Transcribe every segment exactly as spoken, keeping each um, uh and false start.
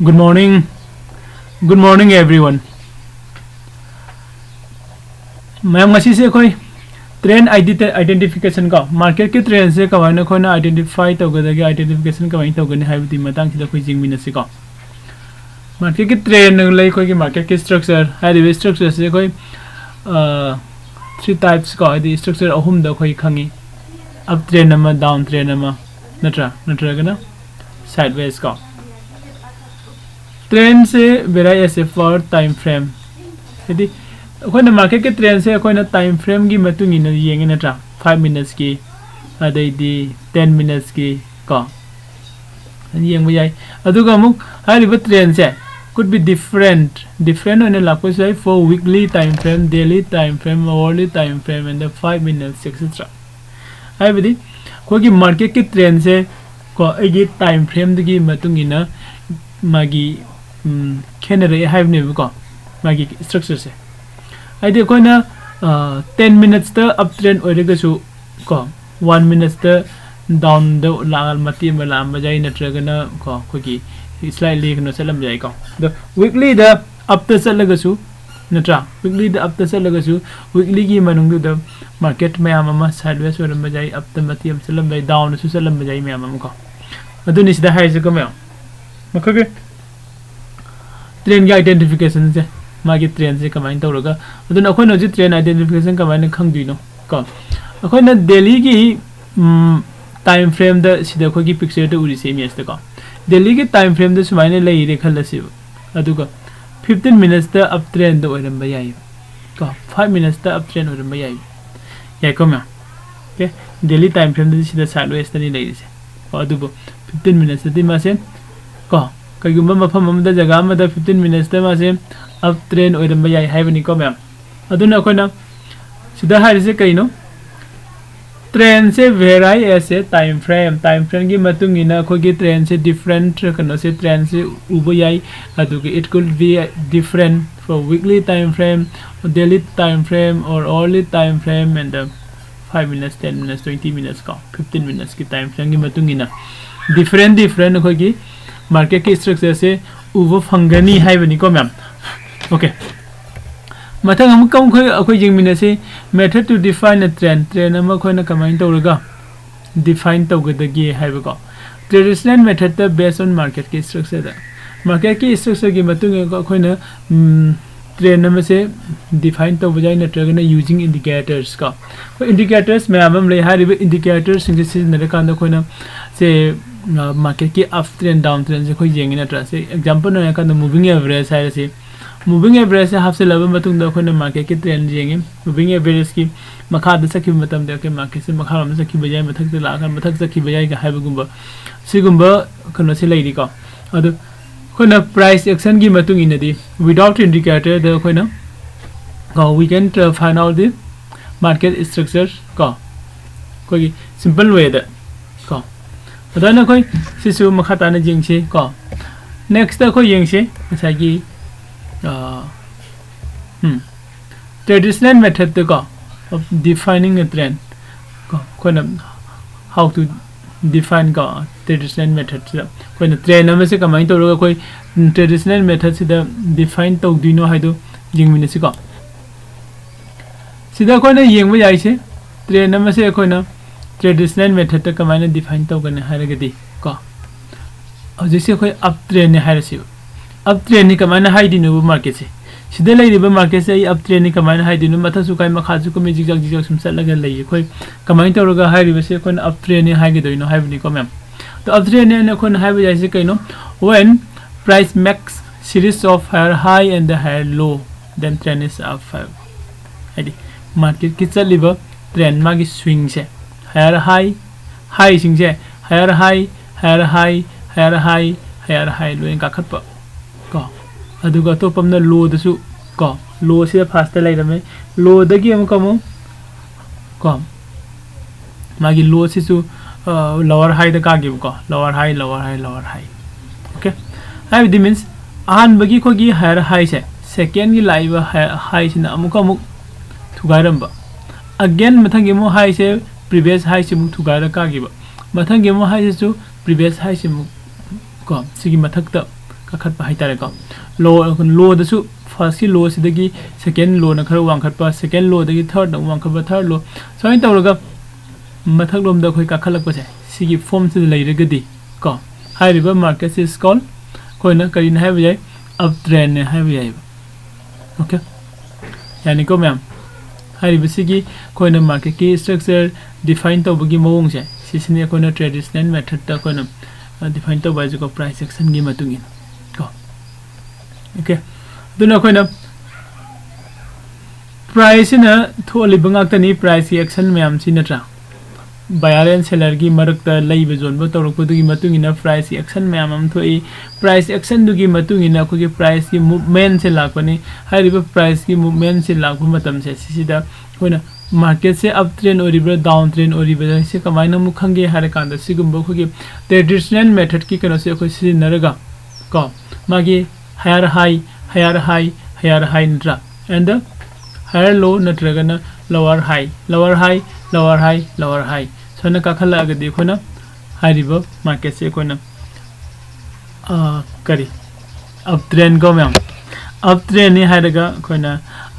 Good morning. Good morning, everyone. ꯃꯌꯥꯝ, ꯉꯁꯤꯁꯦ ꯑꯩꯈꯣꯏ trend identification ꯀꯣ, marketꯀꯤ trendꯁꯦ ꯀꯃꯥꯏꯅ ꯑꯩꯈꯣꯏꯅ identify ꯇꯧꯒꯗꯒꯦ, identification ꯀꯃꯥꯏꯅ ꯇꯧꯒꯅꯤ ꯍꯥꯏꯕꯗꯤ ꯃꯇꯥꯡꯁꯤꯗ ꯑꯩꯈꯣꯏ ꯌꯦꯡꯃꯤꯟꯅꯁꯤꯀꯣ꯫ Marketꯀꯤ trend ꯂꯩ, ꯑꯩꯈꯣꯏꯒꯤ marketꯀꯤ structure, ꯍꯥꯏꯔꯤꯕ structureꯁꯦ ꯑꯩꯈꯣꯏ three types ꯀꯣ, ꯍꯥꯏꯗꯤ structure ꯑꯍꯨꯝꯗ ꯑꯩꯈꯣꯏ ꯈꯪꯉꯤ: up trend ꯑꯃ, down trend ꯑꯃ, ꯅꯠꯇ꯭ꯔꯥ, ꯅꯠꯇ꯭ꯔꯒꯅ sideways ꯀꯣ꯫ Trendꯁꯦ vary as a per time frame, ꯍꯥꯏꯗꯤ ꯑꯩꯈꯣꯏꯅ marketꯀꯤ trendꯁꯦ ꯑꯩꯈꯣꯏꯅ time frameꯒꯤ ꯃꯇꯨꯡ ꯏꯟꯅ ꯌꯦꯡꯉꯤ ꯅꯠꯇ꯭ꯔꯥ, five minutesꯀꯤ, ꯑꯗꯩꯗꯤ ten minutesꯀꯤ ꯀꯣ, ꯌꯦꯡꯕ ꯌꯥꯏ꯫ ꯑꯗꯨꯒ ꯑꯃꯨꯛ ꯍꯥꯏꯔꯤꯕ trendꯁꯦ could be different, different ꯑꯣꯏꯅ ꯂꯥꯛꯄꯁꯨ ꯌꯥꯏ for weekly time frame, daily time frame, hourly time frame and the five minutes, et cetera꯫ ꯍꯥꯏꯕꯗꯤ ꯑꯩꯈꯣꯏꯒꯤ marketꯀꯤ trendꯁꯦ ꯀꯣ, ꯑꯩꯒꯤ time frameꯗꯨꯒꯤ ꯃꯇꯨꯡ ꯏꯟꯅ ꯃꯥꯒꯤ ꯈꯦꯠꯅꯔꯛꯑꯦ ꯍꯥꯏꯕꯅꯦꯕꯀꯣ, ꯃꯥꯒꯤ structureꯁꯦ꯫ ꯍꯥꯏꯗꯤ ꯑꯩꯈꯣꯏꯅ ten minutesꯇ up trend ꯑꯣꯏꯔꯒꯁꯨ ꯀꯣ, one minutesꯇ downꯗ ꯂꯥꯛꯑ ꯃꯇꯦꯛ ꯑꯃ ꯂꯥꯛꯑꯝꯕ ꯌꯥꯏ, ꯅꯠꯇ꯭ꯔꯒꯅ ꯀꯣ, ꯑꯩꯈꯣꯏꯒꯤ slightly ꯀꯩꯅꯣ ꯆꯠꯂꯝꯕ ꯌꯥꯏꯀꯣ꯫ ꯑꯗꯣ weeklyꯗ upꯇ ꯆꯠꯂꯒꯁꯨ, ꯅꯠꯇ꯭ꯔꯥ, weeklyꯗ upꯇ ꯆꯠꯂꯒꯁꯨ weeklyꯒꯤ ꯃꯅꯨꯡꯗꯨꯗ market ꯃꯌꯥꯝ ꯑꯃ sideways ꯑꯣꯏꯔꯝꯕ ꯌꯥꯏ, upꯇ ꯃꯇꯦꯛ ꯑꯃ ꯆꯠꯂꯝꯕ ꯌꯥꯏ, downꯗꯁꯨ ꯆꯠꯂꯝꯕ ꯌꯥꯏ ꯃꯌꯥꯝ ꯑꯃ ꯀꯣ꯫ ꯑꯗꯨꯅꯤ ꯁꯤꯗ ꯍꯥꯏꯔꯤꯁꯦꯀꯣ ꯃꯌꯥꯝ, ꯃꯈꯣꯏꯒꯤ trendꯒꯤ identificationꯁꯦ, ꯃꯥꯒꯤ trendꯁꯦ ꯀꯃꯥꯏꯅ ꯇꯧꯔꯒ, ꯑꯗꯨꯅ ꯑꯩꯈꯣꯏꯅ ꯍꯧꯖꯤꯛ trend identification ꯀꯃꯥꯏꯅ ꯈꯪꯗꯣꯏꯅꯣ ꯀꯣ? ꯑꯩꯈꯣꯏꯅ dailyꯒꯤ time frameꯗ, ꯁꯤꯗ ꯑꯩꯈꯣꯏꯒꯤ pictureꯗ ꯎꯔꯤꯁꯦ, imageꯇ ꯀꯣ, dailyꯒꯤ time frameꯗ ꯁꯨꯃꯥꯏꯅ ꯂꯩꯔꯦ ꯈꯜꯂꯁꯦꯕ, ꯑꯗꯨꯒ fifteen minutesꯇ up trendꯗ ꯑꯣꯏꯔꯝꯕ ꯌꯥꯏ ꯀꯣ, five minutesꯇ up trend ꯑꯣꯏꯔꯝꯕ ꯌꯥꯏ, ꯌꯥꯏꯀꯣ ꯃꯌꯥꯝ? Okay, daily time frameꯗꯗꯤ ꯁꯤꯗ sidewaysꯇꯅꯤ ꯂꯩꯔꯤꯁꯦ꯫ ꯑꯣ, ꯑꯗꯨꯕꯨ fifteen minutesꯇꯗꯤ ꯃꯥꯁꯦ ꯀꯣ, ꯀꯩꯒꯨꯝꯕ ꯃꯐꯝ ꯑꯃꯗ, ꯖꯒꯥ ꯑꯃꯗ fifteen minutesꯇ ꯃꯥꯁꯦ up trend ꯑꯣꯏꯔꯝꯕ ꯌꯥꯏ ꯍꯥꯏꯕꯅꯤꯀꯣ ꯃꯌꯥꯝ꯫ ꯑꯗꯨꯅ ꯑꯩꯈꯣꯏꯅ ꯁꯤꯗ ꯍꯥꯏꯔꯤꯁꯦ ꯀꯩꯅꯣ? Trendꯁꯦ vary as a time frame, time frameꯒꯤ ꯃꯇꯨꯡ ꯏꯟꯅ ꯑꯩꯈꯣꯏꯒꯤ trendꯁꯦ different, ꯀꯩꯅꯣꯁꯦ, trendꯁꯦ ꯎꯕ ꯌꯥꯏ꯫ ꯑꯗꯨꯒ it could be different for weekly time frame, daily time frame or hourly time frame and the five minutes, ten minutes, twenty minutes ꯀꯣ, fifteen minutesꯀꯤ time frameꯒꯤ ꯃꯇꯨꯡ ꯏꯟꯅ different different ꯑꯩꯈꯣꯏꯒꯤ marketꯀꯤ structureꯁꯦ ꯎꯕ ꯐꯪꯒꯅꯤ ꯍꯥꯏꯕꯅꯤꯀꯣ ꯃꯌꯥꯝ꯫ Okay, ꯃꯊꯪ ꯑꯃꯨꯛꯀ ꯑꯃꯨꯛ ꯑꯩꯈꯣꯏ ꯑꯩꯈꯣꯏ ꯌꯦꯡꯃꯤꯟꯅꯁꯤ꯫ Method to define a trend, trend ꯑꯃ ꯑꯩꯈꯣꯏꯅ ꯀꯃꯥꯏꯅ ꯇꯧꯔꯒ define ꯇꯧꯒꯗꯒꯦ ꯍꯥꯏꯕꯀꯣ꯫ Traditional methodꯇ based on marketꯀꯤ structureꯗ, marketꯀꯤ structureꯒꯤ ꯃꯇꯨꯡ ꯏꯟꯅ ꯑꯩꯈꯣꯏꯅ trend ꯑꯃꯁꯦ define ꯇꯧꯕ ꯌꯥꯏ, ꯅꯠꯇ꯭ꯔꯒꯅ using indicators ꯀꯣ꯫ ꯑꯩꯈꯣꯏ indicators ꯃꯌꯥꯝ ꯑꯃ ꯂꯩ꯫ ꯍꯥꯏꯔꯤꯕ indicatorsꯁꯤꯡꯁꯦ ꯁꯤꯖꯤꯟꯅꯔꯀꯥꯟꯗ ꯑꯩꯈꯣꯏꯅ ꯁꯦ marketꯀꯤ up trend, down trendꯁꯦ ꯑꯩꯈꯣꯏ ꯌꯦꯡꯉꯤ ꯅꯠꯇ꯭ꯔꯥ? ꯁꯦ example ꯑꯣꯏꯅ ꯍꯥꯏꯔꯀꯥꯟꯗ moving average ꯍꯥꯏꯔꯁꯤ꯫ Moving averageꯁꯦ ꯍꯥꯞꯆꯤꯜꯂꯕ ꯃꯇꯨꯡꯗ ꯑꯩꯈꯣꯏꯅ marketꯀꯤ trend ꯌꯦꯡꯉꯤ꯫ Moving averageꯀꯤ ꯃꯈꯥꯗ ꯆꯠꯈꯤꯕ ꯃꯇꯝꯗ ꯑꯩꯈꯣꯏ marketꯁꯦ ꯃꯈꯥꯔꯣꯝꯗ ꯆꯠꯈꯤꯕ ꯌꯥꯏ, ꯃꯊꯛꯇ ꯂꯥꯛꯑꯒ ꯃꯊꯛ ꯆꯠꯈꯤꯕ ꯌꯥꯏꯒ ꯍꯥꯏꯕꯒꯨꯝꯕ ꯁꯤꯒꯨꯝꯕ ꯀꯩꯅꯣꯁꯦ ꯂꯩꯔꯤꯀꯣ꯫ ꯑꯗꯨ ꯑꯩꯈꯣꯏꯅ price actionꯒꯤ ꯃꯇꯨꯡ ꯏꯟꯅꯗꯤ without indicatorꯗ ꯑꯩꯈꯣꯏꯅ ꯀꯣ, we can find out the market structure ꯀꯣ, ꯑꯩꯈꯣꯏꯒꯤ simple wayꯗ ꯀꯣ꯫ ꯑꯗꯨꯃꯥꯏꯅ ꯑꯩꯈꯣꯏ ꯁꯤꯁꯨ ꯃꯈꯥ ꯇꯥꯅ ꯌꯦꯡꯁꯤ ꯀꯣ꯫ Nextꯇ ꯑꯩꯈꯣꯏ ꯌꯦꯡꯁꯤ ꯉꯁꯥꯏꯒꯤ traditional methodꯇ ꯀꯣ, of defining a trend ꯀꯣ, ꯑꯩꯈꯣꯏꯅ how to define ꯀꯣ, traditional methodꯁꯤꯗ ꯑꯩꯈꯣꯏꯅ trend ꯑꯃꯁꯦ ꯀꯃꯥꯏꯅ ꯇꯧꯔꯒ ꯑꯩꯈꯣꯏ traditional methodꯁꯤꯗ define ꯇꯧꯗꯣꯏꯅꯣ ꯍꯥꯏꯗꯣ ꯌꯦꯡꯃꯤꯟꯅꯁꯤꯀꯣ꯫ ꯁꯤꯗ ꯑꯩꯈꯣꯏꯅ ꯌꯦꯡꯕ ꯌꯥꯏꯁꯦ, trend ꯑꯃꯁꯦ ꯑꯩꯈꯣꯏꯅ traditional methodꯇ ꯀꯃꯥꯏꯅ define ꯇꯧꯒꯅꯤ ꯍꯥꯏꯔꯒꯗꯤ ꯀꯣ, ꯍꯧꯖꯤꯛꯁꯦ ꯑꯩꯈꯣꯏ up trendꯅꯤ ꯍꯥꯏꯔꯁꯤꯕ꯫ Up trendꯅꯤ ꯀꯃꯥꯏꯅ ꯍꯥꯏꯗꯣꯏꯅꯣꯕ marketꯁꯦ? ꯁꯤꯗ ꯂꯩꯔꯤꯕ marketꯁꯦ ꯑꯩ up trendꯅꯤ ꯀꯃꯥꯏꯅ ꯍꯥꯏꯗꯣꯏꯅꯣ? ꯃꯊꯛꯁꯨ ꯀꯥꯏ, ꯃꯈꯥꯁꯨ ꯀꯨꯝꯃꯤ, ꯖꯤꯛꯖꯥꯛ ꯖꯤꯛꯖꯥꯛ ꯁꯨꯝ ꯆꯠꯂꯒ ꯂꯩ꯫ ꯑꯩꯈꯣꯏ ꯀꯃꯥꯏꯅ ꯇꯧꯔꯒ ꯍꯥꯏꯔꯤꯕꯁꯦ ꯑꯩꯈꯣꯏꯅ up trendꯅꯤ ꯍꯥꯏꯒꯗꯣꯏꯅꯣ ꯍꯥꯏꯕꯅꯤꯀꯣ ꯃꯌꯥꯝ꯫ ꯑꯗꯣ up trendꯅꯤ ꯍꯥꯏꯅ ꯑꯩꯈꯣꯏꯅ ꯍꯥꯏꯕ ꯌꯥꯏꯁꯦ ꯀꯩꯅꯣ? When price makes series of higher high and higher low, then trend is up ꯍꯥꯏꯕ꯫ ꯍꯥꯏꯗꯤ marketꯀꯤ ꯆꯠꯂꯤꯕ trend, ꯃꯥꯒꯤ swingꯁꯦ, higher high, highꯁꯤꯡꯁꯦ, higher high, higher high, higher high, higher high ꯂꯣꯏꯅ ꯀꯥꯈꯠꯄ ꯀꯣ꯫ ꯑꯗꯨꯒ ꯑꯇꯣꯞꯄ ꯑꯃꯅ lowꯗꯁꯨ ꯀꯣ, lowꯁꯤꯗ firstꯇ ꯂꯩꯔꯝꯃꯦ, lowꯗꯒꯤ ꯑꯃꯨꯛꯀ ꯑꯃꯨꯛ ꯀꯣ, ꯃꯥꯒꯤ lowꯁꯤꯁꯨ lower highꯗ ꯀꯥꯈꯤꯕꯀꯣ, lower high, lower high, lower high꯫ Okay, ꯍꯥꯏꯕꯗꯤ means ꯑꯍꯥꯟꯕꯒꯤ ꯑꯩꯈꯣꯏꯒꯤ higher highꯁꯦ secondꯒꯤ ꯂꯥꯛꯏꯕ highꯁꯤꯅ ꯑꯃꯨꯛꯀ ꯑꯃꯨꯛ ꯊꯨꯒꯥꯏꯔꯝꯕ꯫ Again ꯃꯊꯪꯒꯤ ꯑꯃꯨꯛ highꯁꯦ previous highꯁꯤ ꯑꯃꯨꯛ ꯊꯨꯒꯥꯏꯔ ꯀꯥꯈꯤꯕ꯫ ꯃꯊꯪꯒꯤ ꯑꯃꯨꯛ highꯁꯤꯁꯨ previous highꯁꯤ ꯑꯃꯨꯛ ꯀꯣ, ꯁꯤꯒꯤ ꯃꯊꯛꯇ ꯀꯥꯈꯠꯄ ꯍꯥꯏꯇꯥꯔꯦꯀꯣ꯫ ꯂꯣ, ꯂꯣꯗꯁꯨ first ꯀꯤ ꯂꯣꯁꯤꯗꯒꯤ second ꯂꯣꯅ ꯈꯔ ꯋꯥꯡꯈꯠꯄ, second ꯂꯣꯗꯒꯤ thirdꯅ ꯑꯃꯨꯛ ꯋꯥꯡꯈꯠꯄ, third ꯂꯣ, ꯁꯨꯃꯥꯏꯅ ꯇꯧꯔꯒ ꯃꯊꯛꯂꯣꯝꯗ ꯑꯩꯈꯣꯏ ꯀꯥꯈꯠꯂꯛꯄꯁꯦ ꯁꯤꯒꯤ ꯐꯣꯝꯁꯤꯗ ꯂꯩꯔꯒꯗꯤ ꯀꯣ, ꯍꯥꯏꯔꯤꯕ market ꯁꯤ is called ꯑꯩꯈꯣꯏꯅ ꯀꯔꯤꯅ ꯍꯥꯏꯕ ꯌꯥꯏ? Uptrend ꯅꯦ ꯍꯥꯏꯕ ꯌꯥꯏꯕ꯫ Okay, ꯌꯥꯅꯤꯀꯣ ꯃꯌꯥꯝ? ꯍꯥꯏꯔꯤꯕꯁꯤꯒꯤ ꯑꯩꯈꯣꯏꯅ market ꯀꯤ structure define ꯇꯧꯕꯒꯤ ꯃꯑꯣꯡꯁꯦ, ꯁꯤꯁꯤꯅꯤ ꯑꯩꯈꯣꯏꯅ traditional method ꯇ ꯑꯩꯈꯣꯏꯅ define ꯇꯧꯕ ꯍꯥꯏꯁꯦꯀꯣ, price action ꯒꯤ ꯃꯇꯨꯡ ꯏꯟꯅ ꯀꯣ꯫ Okay, ꯑꯗꯨꯅ ꯑꯩꯈꯣꯏꯅ price ꯁꯤꯅ ꯊꯣꯛꯍꯜꯂꯤꯕ ꯉꯥꯛꯇꯅꯤ, price ꯀꯤ action ꯃꯌꯥꯝꯁꯤ, ꯅꯠꯇ꯭ꯔꯥ? Buyer and seller ꯒꯤ ꯃꯔꯛꯇ ꯂꯩꯕ ꯌꯣꯟꯕ ꯇꯧꯔꯛꯄꯗꯨꯒꯤ ꯃꯇꯨꯡ ꯏꯟꯅ price ꯀꯤ action ꯃꯌꯥꯝ ꯑꯃ ꯊꯣꯛꯏ꯫ Price action ꯗꯨꯒꯤ ꯃꯇꯨꯡ ꯏꯟꯅ ꯑꯩꯈꯣꯏꯒꯤ price ꯀꯤ movement ꯁꯦ ꯂꯥꯛꯄꯅꯤ꯫ ꯍꯥꯏꯔꯤꯕ price ꯀꯤ movement ꯁꯦ ꯂꯥꯛꯄ ꯃꯇꯝꯁꯦ, ꯁꯤꯁꯤꯗ ꯑꯩꯈꯣꯏꯅ market ꯁꯦ uptrend ꯑꯣꯏꯔꯤꯕ꯭ꯔꯥ, downtrend ꯑꯣꯏꯔꯤꯕ꯭ꯔꯥ ꯁꯤ ꯀꯃꯥꯏꯅ ꯑꯃꯨꯛ ꯈꯪꯒꯦ ꯍꯥꯏꯔ ꯀꯥꯟꯗ, ꯁꯤꯒꯨꯝꯕ ꯑꯩꯈꯣꯏꯒꯤ traditional method ꯀꯤ ꯀꯩꯅꯣꯁꯦ ꯑꯩꯈꯣꯏ ꯁꯤꯖꯤꯟꯅꯔꯒ ꯀꯣ, ꯃꯥꯒꯤ higher high, higher high, higher high ꯅꯠꯇ꯭ꯔꯥ? And higher low ꯅꯠꯇ꯭ꯔꯒꯅ lower high, lower high, lower high, lower high ꯁꯨꯃꯥꯏꯅ ꯀꯥꯈꯠꯂꯛꯑꯒꯗꯤ ꯑꯩꯈꯣꯏꯅ ꯍꯥꯏꯔꯤꯕ market ꯁꯦ ꯑꯩꯈꯣꯏꯅ, ꯑ, ꯀꯔꯤ, uptrend ꯀꯣ ꯃꯌꯥꯝ, uptrend ꯅꯤ ꯍꯥꯏꯔꯒ ꯑꯩꯈꯣꯏꯅ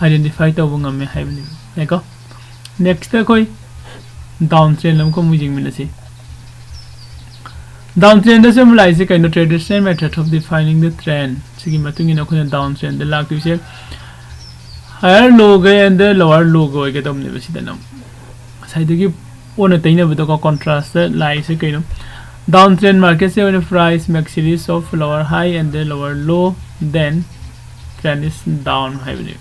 identify ꯇꯧꯕ ꯉꯝꯃꯦ ꯍꯥꯏꯕꯅꯤ꯫ ꯌꯥꯏꯀꯣ? Next ꯑꯩꯈꯣꯏ downtrend ꯑꯃꯨꯛꯀ ꯑꯃꯨꯛ ꯌꯦꯡꯃꯤꯟꯅꯁꯤ꯫ Downtrend ꯗ ꯁꯨꯝ ꯂꯥꯛꯏꯁꯦ ꯀꯩꯅꯣ? Traditional method of defining the trend꯫ ꯁꯤꯒꯤ ꯃꯇꯨꯡ ꯏꯟꯅ ꯑꯩꯈꯣꯏꯅ downtrend ꯗ ꯂꯥꯛꯇꯣꯏꯁꯦ higher low ꯒ and lower low ꯒ ꯑꯣꯏꯒꯗꯕꯅꯦꯕ꯫ ꯁꯤꯗꯅ ꯑꯃꯨꯛ ꯉꯁꯥꯏꯗꯒꯤ ꯑꯣꯟꯅ ꯇꯩꯅꯕꯗꯀꯣ, contrast ꯇ ꯂꯥꯛꯏꯁꯦ ꯀꯩꯅꯣ? Downtrend market ꯁꯦ ꯑꯣꯏꯅ price make series of lower high and lower low, then trend is down ꯍꯥꯏꯕꯅꯦꯕ꯫